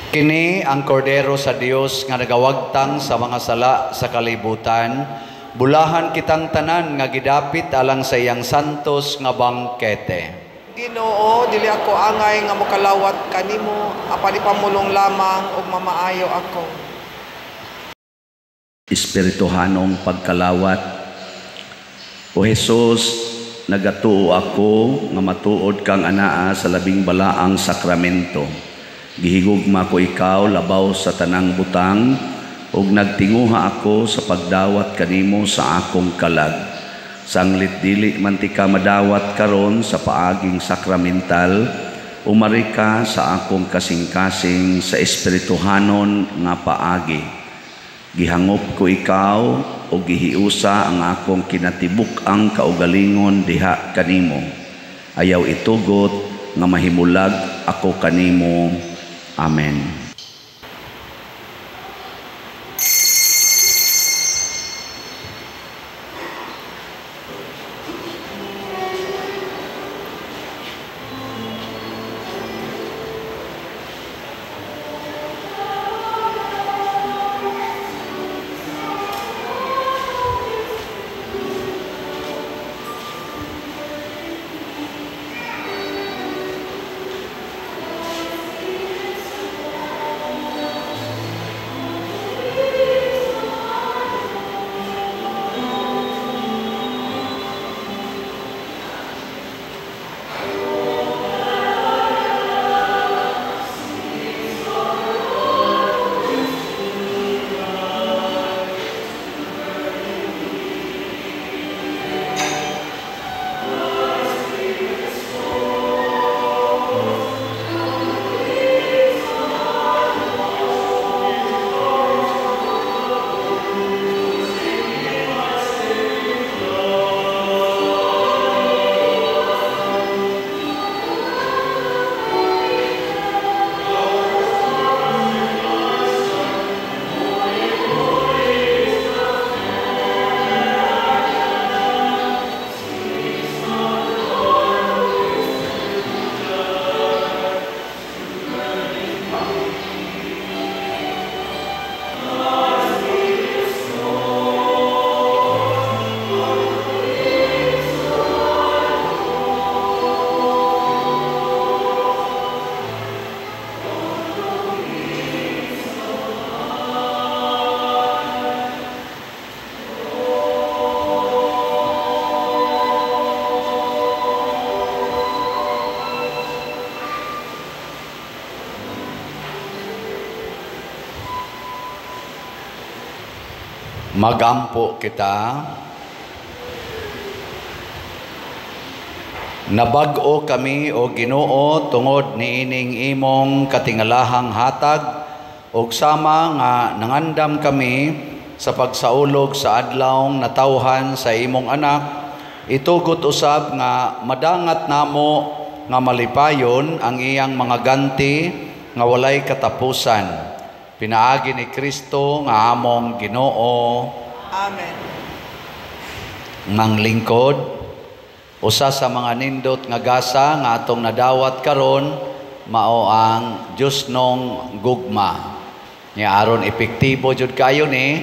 Kini ang kordero sa Dios nga nagawagtang sa mga sala sa kalibutan, bulahan kitang tanan nga gidapit alang sa iyang santos nga bangkete. Ginoo, dili ako angay nga mokalawat kanimo, apan ipamulong lamang ug mamaayo ako. Espirituhanong pagkalawat. O Jesus, nagatuo ako nga matuod kang anaa sa labing balaang sakramento. Gihigugma ko ikaw labaw sa tanang butang ug nagtinguha ako sa pagdawat kanimo sa akong kalag. Sanglit dili man ti ka madawat karon sa paaging sakramental, umari ka sa akong kasing-kasing sa espirituhanon nga paagi. Gihangop ko ikaw ug gihiusa ang akong kinatibuk-ang kaugalingon diha kanimo. Ayaw itugot nga mahimulag ako kanimo. Amen. Magampo kita. Nabag-o kami o Ginoo tungod niining imong katingalahang hatag ug sama nga nangandam kami sa pagsaulog sa adlawng natawhan sa imong anak, itugot usab nga madangat namo nga malipayon ang iyang mga ganti nga walay katapusan. Pinaagi ni Kristo nga among Ginoo. Amen. Nang lingkod, usa sa mga nindot nga gasa nga atong nadawat karon mao ang Diyosnong gugma. Nya aron epektibo jud kayo ni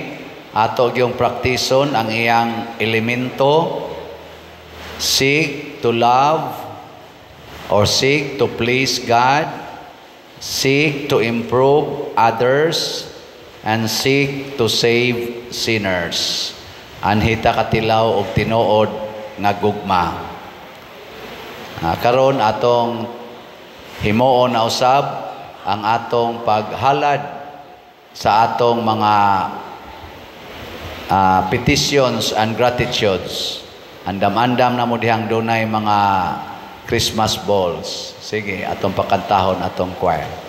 ato gyung praktison ang iyang elemento: seek to love or seek to please God, seek to improve others, and seek to save sinners. Anhita katilaw og tinuod nga gugma. Karon atong himuon na usab ang atong paghalad sa atong mga petitions and gratitudes. Andam-andam na mo dihang dunay mga Christmas balls. Sige, atong pakantahon atong choir.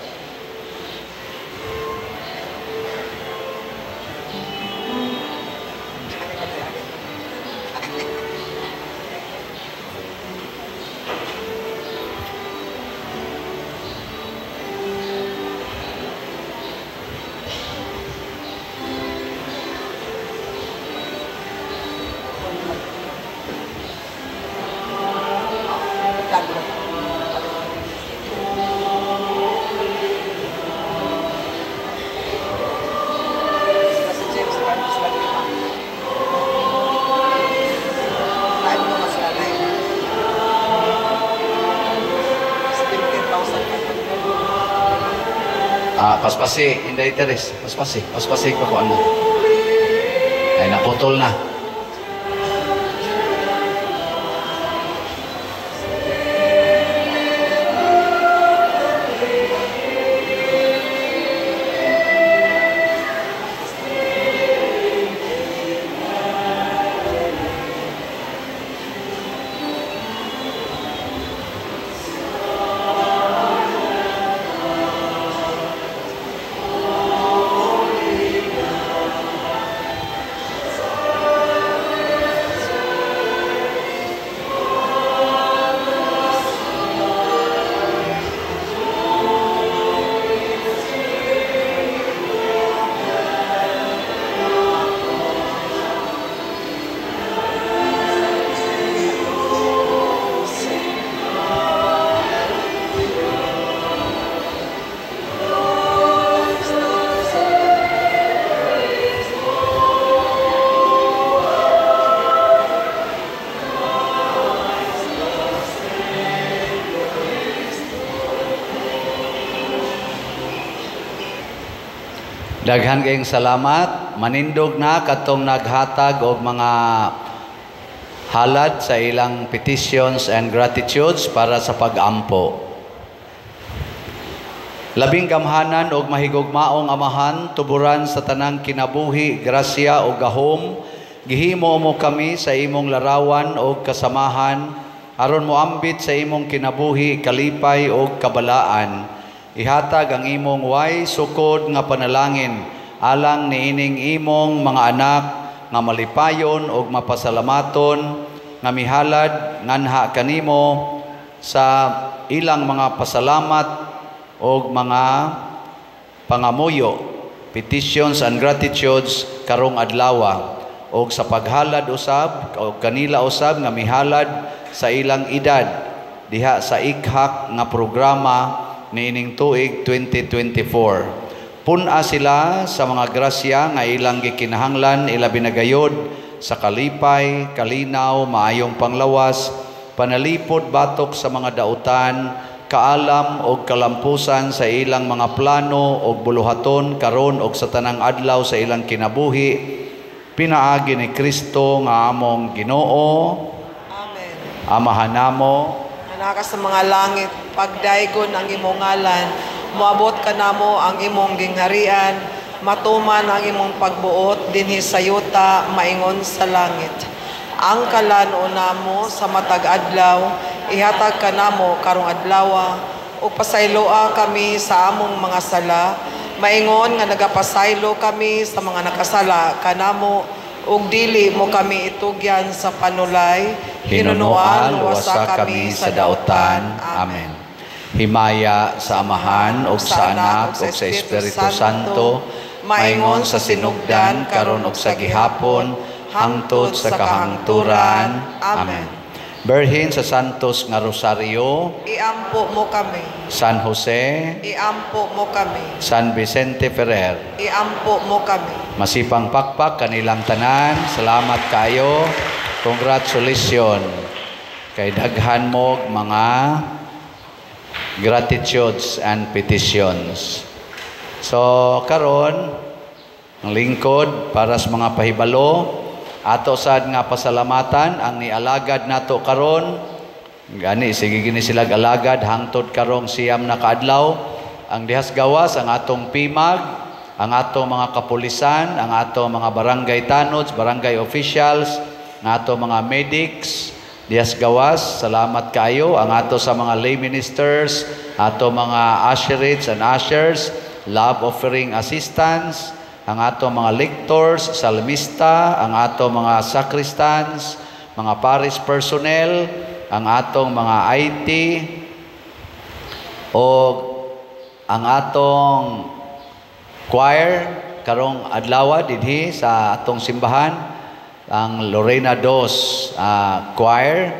Paspasi, hindi Teres. Paspasi, paspasi pa ko ano. Ay, naputol na. Daghan kayong salamat. Manindog na katong naghatag og mga halad sa ilang petitions and gratitudes para sa pag-ampo. Labing gamhanan og mahigugmaong Amahan, tuburan sa tanang kinabuhi, grasya o gahom, gihimo mo kami sa imong larawan og kasamahan, aron moambit sa imong kinabuhi, kalipay og kabalaan. Ihatag ang imong way sukod nga panalangin alang niining imong mga anak nga malipayon og mapasalamaton nga mihalad nganha kanimo sa ilang mga pasalamat og mga pangamuyo, petitions and gratitudes karong adlawa, og sa paghalad usab og kanila usab nga mihalad sa ilang edad diha sa ikhak nga programa niining tuig 2024. Pun-a sila sa mga grasya nga ilang gikinahanglan ilabi na gayod sa kalipay, kalinaw, maayong panglawas, panalipod batok sa mga dautan, kaalam og kalampusan sa ilang mga plano og buluhaton karon og sa tanang adlaw sa ilang kinabuhi. Pinaagi ni Kristo nga among Ginoo. Amen. Amahan namo nga sa mga langit, pagdaygon ang imong ngalan, moabot kanamo ang imong gingharian, Matuman ang imong pagbuot dinhi sa yuta maingon sa langit. Ang kalan-on namo sa matag adlaw ihatag kanamo karong adlawa, ug pasayloa kami sa among mga sala maingon nga nagapasaylo kami sa mga nakasala kanamo, ug dili mo kami itugyan sa panulay, hinunuan luwasa kami sa dautan. Amen. Himaya sa Amahan ug sa Anak ug sa Espiritu Santo, maingon sa sinugdan karon ug sa gihapon hangtod sa kahangturan. Amen. Berhin sa Santos nga Rosario, iampo mo kami. San Jose, iampo mo kami. San Vicente Ferrer, iampo mo kami. Masipang pakpak kanilang tanan. Salamat kayo. Congratulations. Kay daghan mo mga gratitudes and petitions. So karon ang lingkod para sa mga pahibalo, ato sad nga pasalamatan ang nialagad nato karon. Gani sige gini sila alagad hangtod karong 9 na kaadlaw. Ang dihas gawas ang atong PIMAG, ang atong mga kapulisan, ang atong mga barangay tanods, barangay officials, ang atong mga medics dihas gawas. Salamat kayo. Ang ato sa mga lay ministers, ato mga usherates and ushers, love offering assistants, ang ato mga lectors, salmista, ang ato mga sacristans, mga parish personnel, ang atong mga IT, o ang atong choir karong adlaw dinhi sa atong simbahan, ang Lorena Dos choir,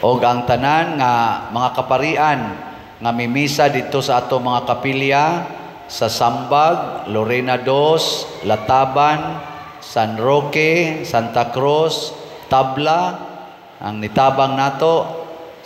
og ang tanan nga mga kaparian nga mimisa didto sa atong mga kapilya sa Sambag, Lorena Dos, Lataban, San Roque, Santa Cruz, Tabla, ang nitabang nato.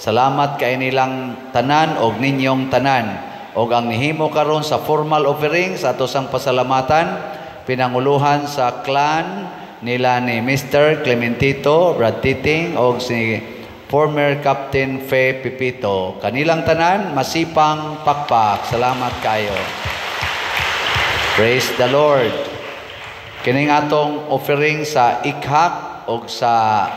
Salamat kay nilang tanan og ninyong tanan. Og ang nihimo karon sa formal offering sa ato sang pasalamatan, pinanguluhan sa clan nila ni Mr. Clementito Brad Titing og si former Captain Fe Pipito. Kanilang tanan masipang pakpak. Salamat kayo. Praise the Lord. Kining atong offering sa ikhak og sa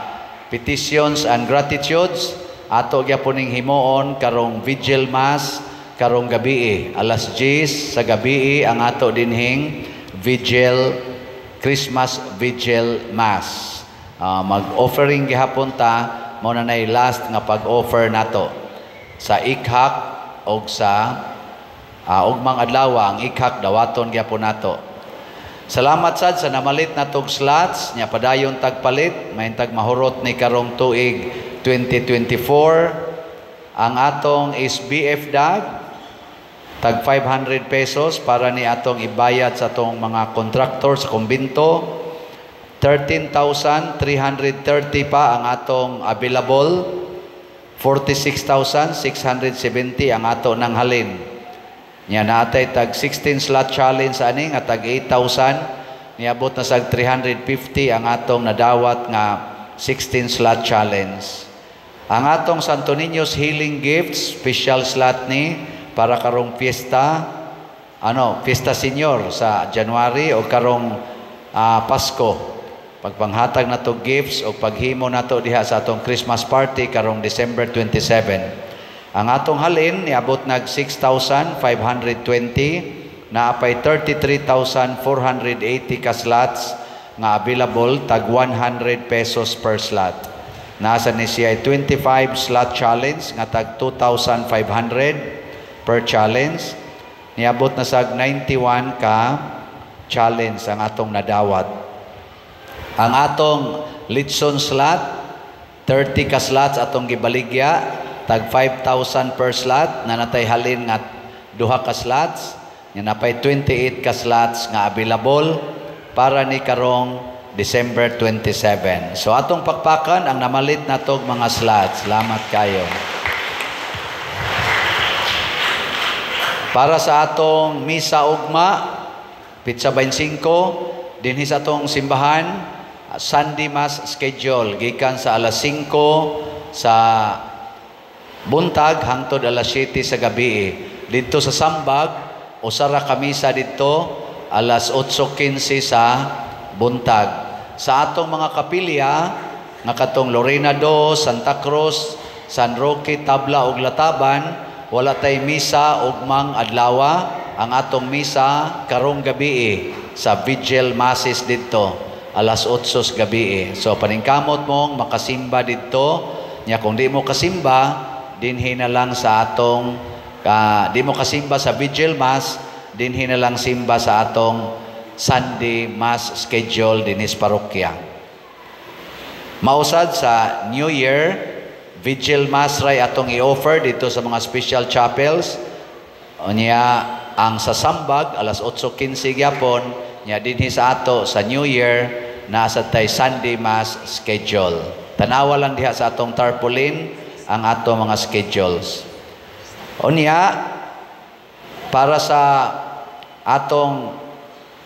petitions and gratitudes, ato gyapon ning himuon karong vigil mass karong gabii, alas 10 sa gabii ang ato dinhing vigil, Christmas vigil mass. Mag-offering gihapon ta, mao na nay last nga pag-offer nato sa ikhak og sa ugmang adlaw. Ang ikhak dawaton gyapon nato. Salamat sad sa namalit natog slots nya padayon tagpalit, mahintag mahurot ni karong tuig 2024. Ang atong SBF dag tag 500 pesos para ni atong ibayad sa atong mga kontraktor sa kumbinto. 13,330 pa ang atong available, 46,670 ang ato nang halin. Nya naatay tag 16 slot challenge ani nga tag 8,000, niabot na sag 350 ang atong nadawat nga 16 slot challenge. Ang atong Santo Niño's Healing Gifts special slot ni para karong fiesta, Fiesta Senior sa January o karong Pasko. Pagpanghatag nato gifts o paghimo nato diha sa atong Christmas party karong December 27. Ang atong halin niabot nag 6,520, naapay 33,480 ka slots nga available tag 100 pesos per slot. Nasa ni siya 25 slot challenge nga tag 2,500 per challenge. Niabot na sag 91 ka challenge ang atong nadawat. Ang atong litson slot, 30 ka slots atong gibaligya, tag 5,000 per slot, na natay halin nga duha ka slots, nga napay 28 ka slots nga available para ni karong December 27. So atong pakpakan ang namalit natog mga slots. Salamat kayo. Para sa atong misa ugma, pitsa 25, dinhi sa atong simbahan, Sunday Mass schedule, gikan sa alas 5 sa buntag hangtod alas 7 sa gabi. Didto sa Sambag, usa ra ka misa didto alas 8:15 sa buntag. Sa atong mga kapilya nga katong Lorena 2, Santa Cruz, San Roque, Tabla ug Lataban, wala tay misa ugmang adlawa. Ang atong misa karong gabi sa Vigil Masses didto alas 8 sa gabi. So paningkamot mong makasimba didto. Nya kung di mo kasimba, dinhi na lang sa atong di mo kasimba sa Vigil Mass, dinhi na lang simba sa atong Sunday Mass schedule dinhi sa parokya. Mausad sa New Year, Vigil Mass ray atong i-offer dito sa mga special chapels. Unya ang sa Sambag alas 8:15 gyapon, nya dinhi sa ato sa New Year nasa tay Sunday Mass schedule. Tanawa lang diha sa atong tarpaulin ang ato mga schedules. Unya para sa atong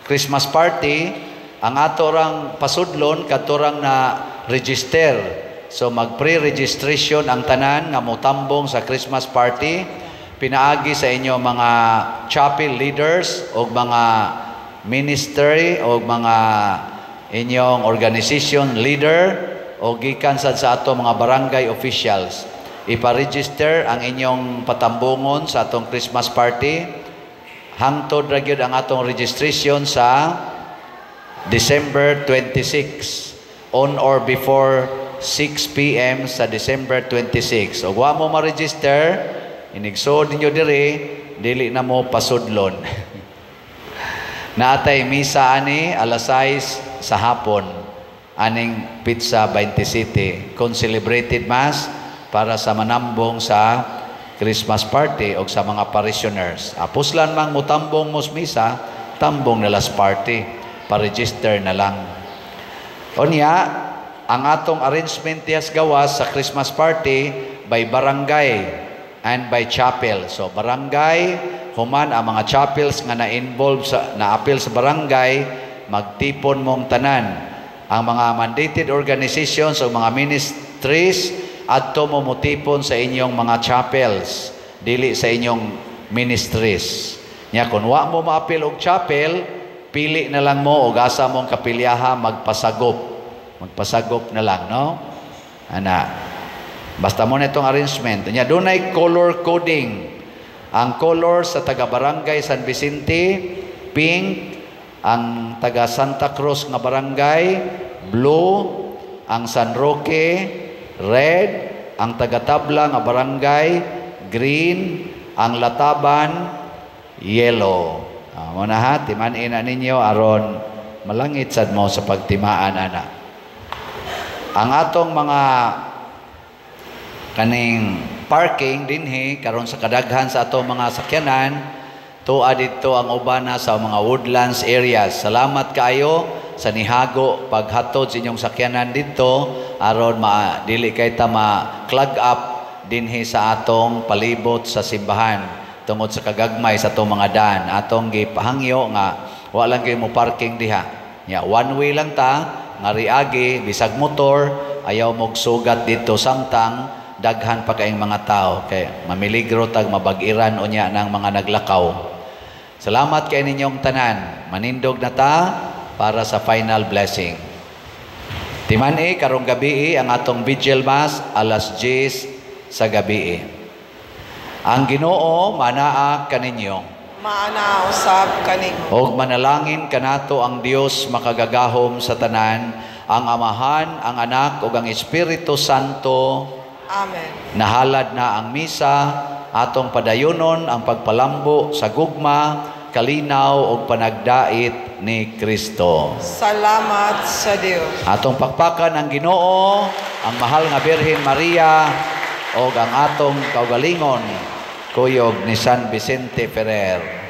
Christmas party, ang ato rang pasudlon kadto rang na register. So mag pre-registration ang tanan nga motambong sa Christmas party pinaagi sa inyo mga chapel leaders o mga ministry o mga inyong organization leader o gikan sad sa ato mga barangay officials. Ipa-register ang inyong patambungon sa atong Christmas party. Hangtod ra gyud ang atong registration sa December 26 on or before 6 p.m. sa December 26. O wa mo ma-register, inigsood ninyo diri, dili na mo pasudlon. Naatay misa ani alas 6 sa hapon aning Petsa 27, concelebrated mass para sa manambong sa Christmas party o sa mga parishioners. Apuslan mang mutambong mos misa, tambong na las party, pa-register na lang. Unya, ang atong arrangement tiyas gawas sa Christmas party by barangay and by chapel. So barangay, human ang mga chapels nga na-involve sa na-appeal sa barangay, magtipon mong tanan. Ang mga mandated organizations o mga ministries adto mo motipon sa inyong mga chapels, dili sa inyong ministries. Nya kung wa mo maapil og chapel, pili na lang mo og asa mong kapilyaha magpasagop. Magpasagop na lang, no? Ana. Basta mo na itong arrangement. Nya dunay color coding. Ang color sa taga Barangay San Vicente, pink. Ang taga Santa Cruz nga barangay, blue. Ang San Roque, red. Ang taga Tabla nga barangay, green. Ang Lataban, yellow. Mo na ha, timan-in na ninyo aron malangit sad mo sa pagtimaan ana. Ang atong mga kaning parking dinhi karon sa kadaghan sa atong mga sakyanan, tuwa didto ang uban na sa mga woodlands areas. Salamat kaayo sa nihago paghatod sa inyong sakyanan didto aron ma dili kay ta ma-clog up dinhi sa atong palibot sa simbahan tungod sa kagagmay sa atong mga daan. Atong gipahangyo nga wa lang kay mo parking diha. Nya one way lang ta nga riagi bisag motor, ayaw mog sugat dito samtang daghan pa kaayong mga tao kay mamiligro tag mabag-iran unya ng mga naglakaw. Salamat kay ninyong tanan. Manindog na ta para sa final blessing. Timan-i karong gabi ang atong vigil mass alas 10 sa gabi. Ang Ginoo manaa kaninyo. Maana usab kanimo. Og manalangin kanato ang Dios makagagahom sa tanan, ang Amahan, ang Anak ug ang Espiritu Santo. Amen. Nahalad na ang misa, atong padayonon ang pagpalambo sa gugma, kalinaw ug panagdait ni Kristo. Salamat sa Dios. Atong pakpakan ang Ginoo, ang mahal nga Birhen Maria ug ang atong kaugalingon, kuyog ni San Vicente Ferrer.